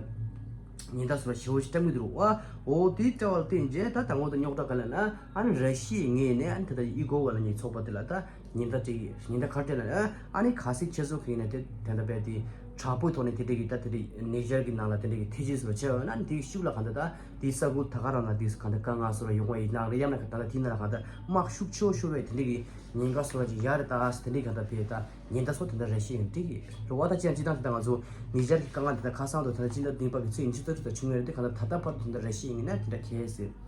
ཉེན་བརྡ་སོགས་ཞེ་བོ་ཞིག་བཀྲམ་གྱི་འདུག་རེད་བ། འོ་དེ་བཀྲ་བ་ལ་བརྟེན་རྗེས་ད་དང་པོ་ད་རྙོག་དྲ་ག་ལ་ན་ཨ་ནི་ར་ཤི་ཡའི་ངོས་ནས་ཨ་ནི་ད་ད་ཨི་གོ་ཝ་ལབ་མཁན་ཚོགས་པ་དེ་ལ་ད་ཉེན་བརྡ་སྤྲད་ཀྱི་ཉེན་བརྡ་ག་རེ་སྤྲད་ལབ་ན་ཨ་ནི་གལ་སྲིད་ཁྱེད་ཚོ་གིས་ནས་དེ་དེ་འདྲ་བས་དེ་དྲག་པོའི་ཐོག་ནས་དེ་འདྲ་གི་ད་དེ་འདྲའི་ནི་ཇར་གི་ནང་ལ་དེ་འདྲ་གི་ཐེ་ཇུས་སོགས་བྱས་ཡོད་ན་ནི་དེའི་ཤུགས་ལ་གང་ལྟར་ད་དེའི་ས་ཁུལ་ད་ག་རང་ལ་དེ་གང་ལྟར་དཀའ་ངལ་སོགས་ཡོང་བ་ཡིན་ན་རེད། ཡང་ན་གང་ལྟར་དེ་ནང་ལ་གང་ལྟར་དམག་ཤུགས་ཆེ་བོ་ཤོར་བའི་དེ་འདྲ་གི་ཉེན་ཁ་སོགས་ཅིག་ཡོད་རེད། ད་དེ་འདྲའི་གང་ལྟར་བས་ད་ཉེན་བརྡ་སོགས་དེ་འདྲ་ར་ཤི་ཡས་སྤྲད་ཀྱི་རེད་བ། ད་ཅི་ཡང་སྤྱིར་བཏང་དེ་ད་ང་ཚོ་ནི་ཇར་གི་དཀའ་ངལ་དེ་ད་ཁ་སང་དུ་ད་ལྟ་སྤྱི་ཟླ་བདུན་པ་གི་ཚེས་ཉི་ཤུ་རྩ་དྲུག་དང་བྱུང་ཡོད་རེད། དེ་གང་ལྟར་ད་ལྟ་བར་དུ་དེ་འདྲ་ར་ཤི་ཡས་ཡིན་ན་དེ་འདྲ་གལ་སྲིད།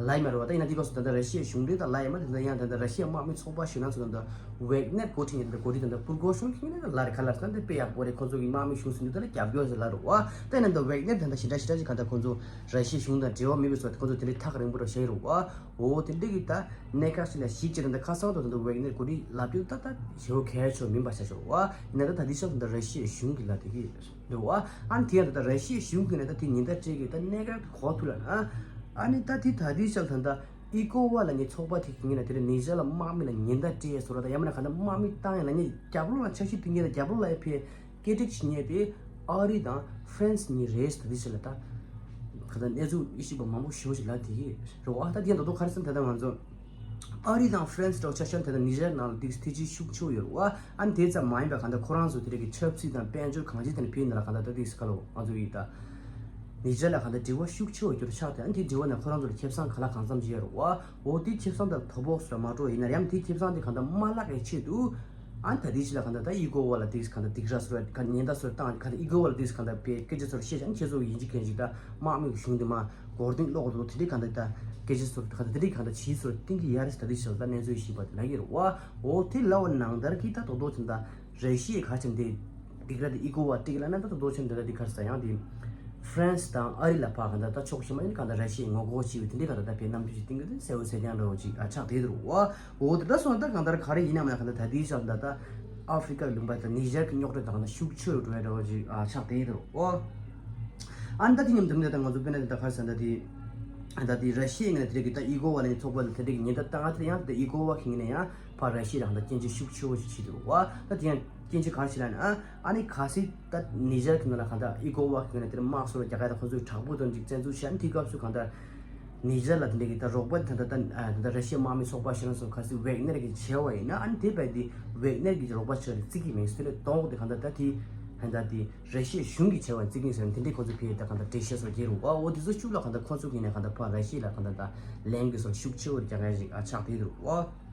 ལབ་ཡ་མ་རེད་བ། ད་ཡིན་ན་འདི་སྐབས་སུ་ད་ལྟ་ར་ཤི་ཡའི་གཞུང་འབྲེལ་དང་ལབ་ཡ་མ་རེད། ད་ཡང་ད་ལྟ་ར་ཤི་ཡའི་དམག་མི་ཚོགས་པ་ཞིག་ན་ཚོ་ད་ལྟ་ཝེག་ནེར་འགོ་ཁྲིད་ཡིན། ད་ལྟ་འགོ་ཁྲིད་ད་ལྟ་པུར་གོ་ཤོང་ཁིང་ནས་ལབ་རེད། ཁ་ལག་ད་ལྟ་དཔེ་ཡག་པོ་རེད། ཁོ་ཚོ་གི་དམག་མི་གཞུང་ཟིན་དུས་ད་ལྟ་རྒྱབ་སྐྱོར་ཟེར་ལབ་རེད་བ། ད་ཡིན་ན་ད་ཝེག་ནེར་ད་ལྟ་ཞེ་དྲག་ཞེ་དྲག་ཅིག་ག་ད་ཁོ་ཚོ་ར་ཤི་ཡའི་གཞུང་དང་འབྲེལ་བ་མེད་པའི་སོ་ཁོ་ཚོ་དེ་འདྲའི་ཐག་རིང་པོ་རུ་བཞག་ཡོད་རེད་བ། འོ་དེ་འདྲ་གི་ད་གནད་འགག་ཞིག་ལ་གཞིགས་བྱས་ད་ལྟ་ཁ་སང་དུ་ད་ལྟ་ཝེག་ནེར་འགོ་ཁྲིད་ལབ་དུས་ད་ད་ཞེ་པོ་གལ་ཆེ་བ་མིན་པ་ཆགས་ཤག་བ། ཡིན་ན་ད་ད་ལྟའི་ཆར་ད་ལྟ་ར་ཤི་ཡའི་གཞུང་གིས་ལབ་བསྡད་ཀྱི་ཡོད་རེད་བ། ཨ་ནི་དེ་ཡང་ད་ལྟ་ར་ཤི་ཡའི་གཞུང་གིས་ནས་ད་དེ་ཉེན་བརྡ་སྤྲད་ཀྱི་ད་གནད་འགག་གོ་ཐུབ་ལ་ན། ཨ་ནི་ད་དེ་ད་ལྟའི་ཆར་ད་ལྟ་ཨི་གོ་ཝ་ལབ་མཁན་ཚོགས་པ་དེ་གིས་ནས་དེ་རིང་ནི་ཇར་ལ་དམག་མི་ལ་ཉེན་བརྡ་སྤྲད་ཡས་བཟོ་འདྲ་དང་ཡང་མིན་ན་གང་ལྟར་དམག་མི་བཏང་ཡས་ལབ་མཁན་རྒྱབ་ལོགས་ལ་འཆར་གཞི་བཏིང་མཁན་དང་རྒྱབ་ལོགས་ལ་ཡ་ཕའི་སྐད་སྒྲིག་བྱེད་མཁན་དེ་ཨ་རི་དང་ཧྥ་རན་སི་གཉིས་རེད་ཟེར། ད་དེ་ཕྱི་ལ་ད་ག་ད་གནས་ཚུལ་མི་ཤེས་པ་མང་པོ་ཞེ་པོ་ཞིག་ལབ་བསྡད་ཀྱི་རེད་བ། ད་དེ་ཡང་ད་དུང་ག་རེ་ཟེར་ན་ད་ལྟ་ང་ཚོ་ཨ་རི་དང་ཧྥ་རན་སི་འདྲ་བོ་ཆ་བཞག་ན་ད་ལྟ་ནི་ཇར་ནང་ལ་དེ་ཐེ་ཇུས་ཤུགས་ཆེ་བོ་ཡོད་རེད་བ། ཨ་ནི་དེ་ཙམ་མ་ཡིན་པ་གང་ལྟར་ཁོ་རང་ཚོ་དེ་འདྲ་གི་ཆབ་སྲིད་དང་དཔལ་འབྱོར་གང་ཅིའི་ཐད་ནས་ཕན་ཡོན་ལ་གང་ལྟར་ད་དེ་ཟེར་ག་ལོ་ང་ཚོ་ཡིན་ད། ནི་ཇར་ལ་གང་ལྟར་འབྲེལ་བ་ཤུགས་ཆེ་བོ་གྱུར་ཆགས་དེ། ཨ་ནི་དེ་འབྲེལ་བ་ནས་ཁོ་རང་ཚོ་ལ་ཁེ་བཟང་ག་ལ་གང་འཚམ་ཅིག་ཡོད་རེད་བ། འོ་དེ་ཁེ་བཟང་དང་དོ་ཕོག་སོགས་མ་འགྲོ་ཡིན་ན་ཡང་དེ་ཁེ་བཟང་དེ་གང་ལྟར་མ་བརླག་གི་ཆེད་དུ། ཨ་ནི་ད་དེའི་ཕྱི་ལ་གང་ལྟར་ད་ཨི་གོ་ཝ་ལ་དེ་གང་ལྟར་སྡིགས་ར་སོགས་ག་ཉེན་བརྡ་སོགས་བཏང་ག་ད་ཨི་གོ་ཝ་ལ་དེ་གང་ལྟར་བའི་སྐད་ཆ་སོགས་བཤད་ཀྱང་ཁྱེད་ཚོ་ཡིན་གཅིག་མིན་གཅིག་ད་དམག་མི་གི་གཞུང་དེ་མ་སྒོར་གདན་སློག་གི་འདུག་དེ་འདྲའི་གང་ལྟར་ད་སྐད་ཆ་སོགས་གང་ལྟར་དེ་འདྲའི་གང་ལྟར་བྱིས་སོགས་གཏིང་གི་ཡ་རེ་ད་དེའི་ཕྱི་ལ་ད་གནས་ཚུལ་ཞིག་པ་དེ་ལ་ཡོད་རེད་བ། འོ་དེ་ལབ་པ་ནང་ལྟར་གྱི་ད་དོ་དོ་དེ་ད་རེ་ཤི་ཡའི་ག་ཆེན་དེ་སྡིགས་ར་དེ་ཨི་གོ་ཝ་སྟེགས་ལ་ན་ད་དོ་དོ་ཆེན་དེ་ད་དེ་གར་ས་ཡང་དེ་ཧྥ་རན་སི་དང་ཨ་རི་ལ་ཕ་གང་ལྟར་ད་ཕྱོགས་ཞིག་མ་ཡིན་གང་ལྟར་རེ་ཤི་ཡའི་ངོ་རྒོལ་བྱས་པའི་དེ་འདྲའི་གང་ལྟར་ད་དཔེ་རྣམ་འགྱུར་ཞིག་སྟོན་གྱི་དེ་གསལ་བོ་གསལ་རྐྱང་འདྲ་བོ་ཅིག་ཨ་ཆགས་བསྡད་འདུག་བ། འོ་དེ་འདྲ་སོང་ད་གང་ལྟར་ག་རེ་ཡིན་ནའང་ད་གང་ལྟར་ད་ལྟའི་ཆར་ད་ལྟ་ཨ་ཧྥི་རི་ཀ་ལུང་པ་ད་ནི་ཇར་གྱི་རྙོག་དྲ་ད་གང་ལྟར་ཤུགས་ཆེ་རུ་འགྲོ་ཡ་འདྲ་བོ་ཅིག་ཨ་ཆགས་བསྡད་འདུག་བ། ཨ་ནི་ད་དེ་མཉམ་དུ་ནས་ད་ང་ཚོ་དཔེར་ན་ད་ག་རེ་ཟེར་ན་ད་དེ་ད་དེ་ར་ཤི་ཡའི་ངོས་ནས་དེ་འདྲ་གི་ད་ཨི་གོ་ཝ་ལ་ནི་ཚོགས་པ་ལ་དེ་འདྲ་གི་ཉེན་བརྡ་བཏང་ཨ་དེ་ཡང་ད་ཨི་གོ་ཝ་གི་ངོས་ནས་ཡང་ཕར་ར་ཤི་ཡ་ལ་གང་ལྟར་སྐྱོན་བརྗོད་ཤུགས་ཆེ་བོ་ཞིག་བྱས་འདུག་བ། ད་དེ་ཡང་སྐྱོན་བརྗོད་ག་རེ་བྱས་ལབ་ན་ཨ་ཨ་ནི་གལ་སྲིད་ད་ནི་ཇར་གྱི་ནང་ལ་གང་ལྟར་ཨི་གོ་ཝ་གི་ངོས་ནས་དེ་འདྲ་དམག་སོགས་རྒྱག་ཡ་ད་ཁོ་ཚོས་དྲག་པོ་དང་ཅིག་བཙན་འཛུལ་བྱས་ཨ་ནི་དེའི་སྐབས་སུ་གང་ལྟར། ནི་ཇར་ལ་དེ་འདྲ་གི་ད་རོགས་པ་ད་ད་ད་ད་ར་ཤི་ཡའི་དམག་མི་ཚོགས་པ་ཞིག་ན་སོང་གལ་སྲིད་ཝེག་ནེར་གྱིས་བྱས་པ་ཡིན་ན་ཨ་ནི་དེ་བས་དེ་ཝེག་ནེར་གྱི་རོགས་པ་ཆགས་ཏེ་བརྩི་གི་མེད་ཟེར་ལས་གཏོང་དེ་གང་ལྟར་ད་དེ་ད་ད་དེ་ར་ཤི་ཡའི་གཞུང་གིས་བྱས་པ་བརྩི་གི་ཟེར་ནས་དེ་འདྲའི་ཁོ་ཚོ་ཕེ་ད་གང་ལྟར་འགྲེལ་བཤད་སོགས་རྒྱག་རུང་བ། འོ་དེ་ཚོ་ཤུགས་ལ་གང་ལྟར་ཁོ་ཚོ་གི་ནས་གང་ལྟར་ཕར་ར་ཤི་ཡ་ལ་གང་ལྟར་ད་ལན་གྱི་སོགས་ཤུགས་ཆེ་བོ་རྒྱག་མཁན་ཞིག་ཨ་ཆགས་བསྡད་འདུག་བ།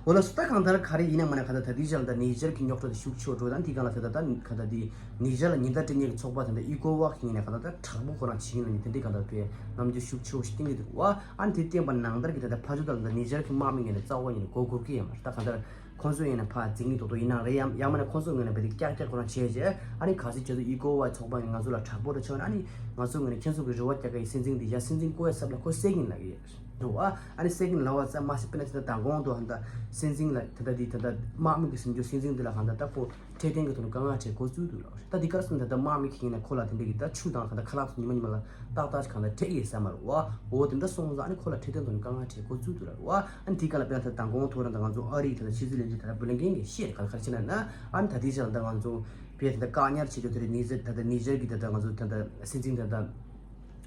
འོ་ལགས་སོ། ད་གང་ལྟར་ག་རེ་ཡིན་ན་མ་ན་གང་ལྟར་ད་ལྟའི་ཆར་ལ་ད་ནི་ཇར་གྱི་རྙོག་དྲ་དེ་ཤུགས་ཆེ་བོ་འགྲོ་དང་དེའི་སྒང་ལ་ད་ལྟ་ད་གང་ལྟར་དེ་ནི་ཇར་ལ་ཉེན་བརྡ་སྤྲད་མཁན་གྱི་ཚོགས་པ་ད་ལྟ་ཨི་གོ་ཝ་གི་ངོས་ནས་གང་ལྟར་ད་དྲག་པོ་ཁོ་རང་བྱེད་ཀྱི་ཡིན་ལབ་ནས་དེ་འདྲའི་གང་ལྟར་དེ་རྣམ་འགྱུར་ཤུགས་ཆེ་བོ་ཞིག་བསྟན་གྱི་འདུག་བ། ཨ་ནི་དེ་བསྟན་པ་ནང་ལྟར་གྱི་ད་ལྟ་ཕར་ཕྱོགས་ད་ལ་ད་ནི་ཇར་གྱི་དམག་མི་ངོས་ནས་རྩ་བ་ཉིད་ནས་མགོ་སྒུར་གྱི་ཡོད་མ་རེད། ད་གང་ལྟར་ཁོང་ཚོའི་ངོས་ནས་ཕར་འཛིང་གི་འདུག་འདུག་ཡིན་ནའང་རེད། ཡང་ཡང་མིན་ན་ཁོང་ཚོའི་ངོས་ནས་བས་དེ་ཀྱག་ཀྱག་ཁོ་རང་བྱས་རྗེས་ཨ་ནི་གལ་སྲིད་ཁྱེད་ཚོ་ཨི་གོ་ཝ་ཚོགས་པ་ངོས་ང་ཚོ་ལ་དྲག་པོ་རེ་བྱུང་ན་ཨ་ནི་ང་ཚོའི་ངོས་ནས་ཁྱེད་ཚོ་གི་རེ་བ་རྒྱག་གི་ཡིན། སྲིད་འཛིན་འདི་ཡ་སྲིད་འཛིན་བསྐོ་ཡ་ས་ལ་ཁོ་བསད་ཀྱི་ཡིན་ལབ་ཀྱི་ཡོད་འདུག་བ། ཨ་ནི་བསད་ཀྱི་ཡིན་ལབ་པ་ཙམ་མ་ཟད་དཔེར་ན་ད་ལྟ་མདང་དགོང་དུ་ད་ལྟ་སྲིད་འཛིན་ལ་ད་ལྟ་འདི་ད་ལྟ་དམག་མི་གི་ཟིན་རྒྱུ་སྲིད་འཛིན་འདི་ལ་གང་ལྟར་ད་ཁོ་འཕྲོད་བསྟེན་གྱི་ཐོག་ནས་དཀའ་ངལ་འཕྲད་འགོ་བཙུགས་འདུག་ལབ་རེད། ད་འདི་ག་རེ་ཟེར་ན་ད་ལྟ་དམག་མི་གི་ངོས་ནས་ཁོ་ལ་དེ་འདྲ་གི་ད་ཆུ་དང་གང་ལྟར་ཁ་ལག་ཚོ་ཉི་མ་ཉི་མ་ལ་ཏག་ཏག་ཅིག་གང་ལྟར་སྤྲད་ཀྱི་ཡོད་ས་མ་རེད་བ། འོ་དེ་འདྲ་སོང་ཙང་ཨ་ནི་ཁོ་ལ་འཕྲོད་བསྟེན་ཐོག་ནས་དཀའ་ངལ་འཕྲད་འགོ་བཙུགས་འདུག་ལབ་རེད་བ། ཨ་ནི་དེའི་སྒང་ལ་དཔེར་ན་ད་ལྟ་མདང་དགོང་ཐོག་རང་ད་ང་ཚོ་ཨ་རིའི་ད་ལྟ་ཕྱི་སྲིད་བློན་ཆེན་ད་ལྟ་བྷི་ལིན་ཀེན་གྱིས་བཤད་རེད། ག་ལ་ག་རེ་བྱས་ན་ན་ཨ་ནི་ད་ལྟའི་ཆར་ད་ལྟ་ང་ཚོ་བས་ད་ལྟ་བཀག་ཉར་བྱེད་རྒྱུ་དེ་རེད། ནི་ཇར་ད་ལྟ་ནི་ཇར་གྱི་ད་ལྟ་ང་ཚོ་ད་ལྟ་སྲིད་འཛིན་ད་ལྟ་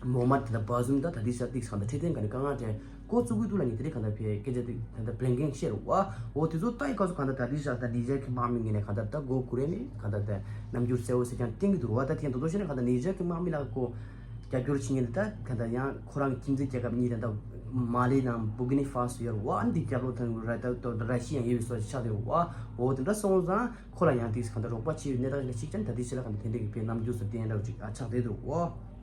མོ་མར་དེ་ད་བྷ་ཟུམ་ད་ད་ལྟའི་ཆར་ཏིག་གང་ལྟར་འཕྲོད་བསྟེན་སྒང་ནས་དཀའ་ངལ་འཕྲད་འགོ་བཙུགས་ཀྱི་འདུག་ལབ་ནས་དེ་རིང་གང་ལྟར་བས་སྐད་ཆ་ཏིག་ད་ལྟ་བྷི་ལིན་ཀེན་བཤད་རེད་བ། འོ་དེ་ཚོ་ལྟ་ཡི་སྐབས་སུ་གང་ལྟར་ད་ལྟའི་ཆར་ད་ནི་ཇར་གྱི་དམག་མི་ངོས་ནས་གང་ལྟར་ད་མགོ་སྒུར་ཡས་མེད་གང་ལྟར་ད་རྣམ་འགྱུར་གསལ་བོ་གསལ་རྐྱང་བསྟན་གྱི་འདུག་བ། ད་དེ་ཡང་དོ་དོ་བྱས་ན་གང་ལྟར་ནི་ཇར་གྱི་དམག་མི་ལ་ཁོ་རྒྱབ་སྐྱོར་བྱེད་མཁན་དེ་ད་གང་ལྟར་ཡང་ཁོ་རང་གི་ཁྱིམ་མཚེས་རྒྱལ་ཁབ་གཉིས་ད་ལྟ་མ་ལི་དང་བྷུར་ཀི་ནི་ཧྥ་སོ་ཡོད་རེད་བ། ཨ་ནི་དེ་རྒྱབ་ལོགས་ད་ར་ད་ད་ར་ཤི་ཡ་ཡོད་པའི་བཟོ་ཞིག་ཆགས་བསྡད་ཡོད་རེད་བ། འོ་དེ་འདྲ་སོང་ཙང་ཁོ་ལ་ཡང་དེ་གང་ལྟར་རོགས་པ་བྱེད་ཡོད་གནས་སྟངས་ཤིག་ལ་གཅིག་ཀྱང་ད་ལྟའི་ཆར་ལ་གང་ལྟར་དེ་འདྲ་གི་བས་རྣམ་འགྱུར་སོགས་བསྟན་ཡ་འདྲ་བོ་ཅིག་ཨ་ཆགས་བསྡད་འདུག་བ།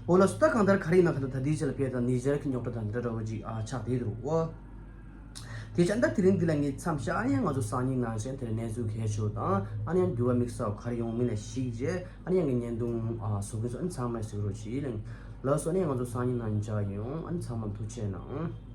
འོ་ལགས་སོ། ད་གང་ལྟར་ག་རེ་ཡིན་ན་གང་ལྟར་ད་ལྟའི་ཆར་ལ་བས་ད་ནི་ཇར་གྱི་རྙོག་དྲ་དང་འདི་འདྲ་འདྲ་བོ་ཅིག་ཨ་ཆགས་བསྡད་འདུག་བ། དེ་ཆ་ད་དེ་རིང་འདི་ལ་ངས་མཚམས་བཞག་ཡང་ང་ཚོ་སང་ཉིན་ནང་བཞིན་དེར་གནས་ཚུལ་གལ་ཆེ་བ་དང་ཨ་ནི་ཡང་འགྱུར་བ་དམིགས་བསལ་ག་རེ་ཡོང་མིན་ལ་གཞིགས་རྗེས་ཨ་ནི་ཡང་གི་བརྙན་ཐུང་ཨ་བཟོ་མཁན་ཚོ་ཨ་ནི་ཚང་མས་གཟིགས་རོགས་གྱིས་ལགས། ལགས་སོ། ཨ་ནི་ཡང་ང་ཚོ་སང་ཉིན་ནང་མཇལ་ཡོང་། ཨ་ནི་ཚང་མ་ཐུགས་རྗེ་གནང་།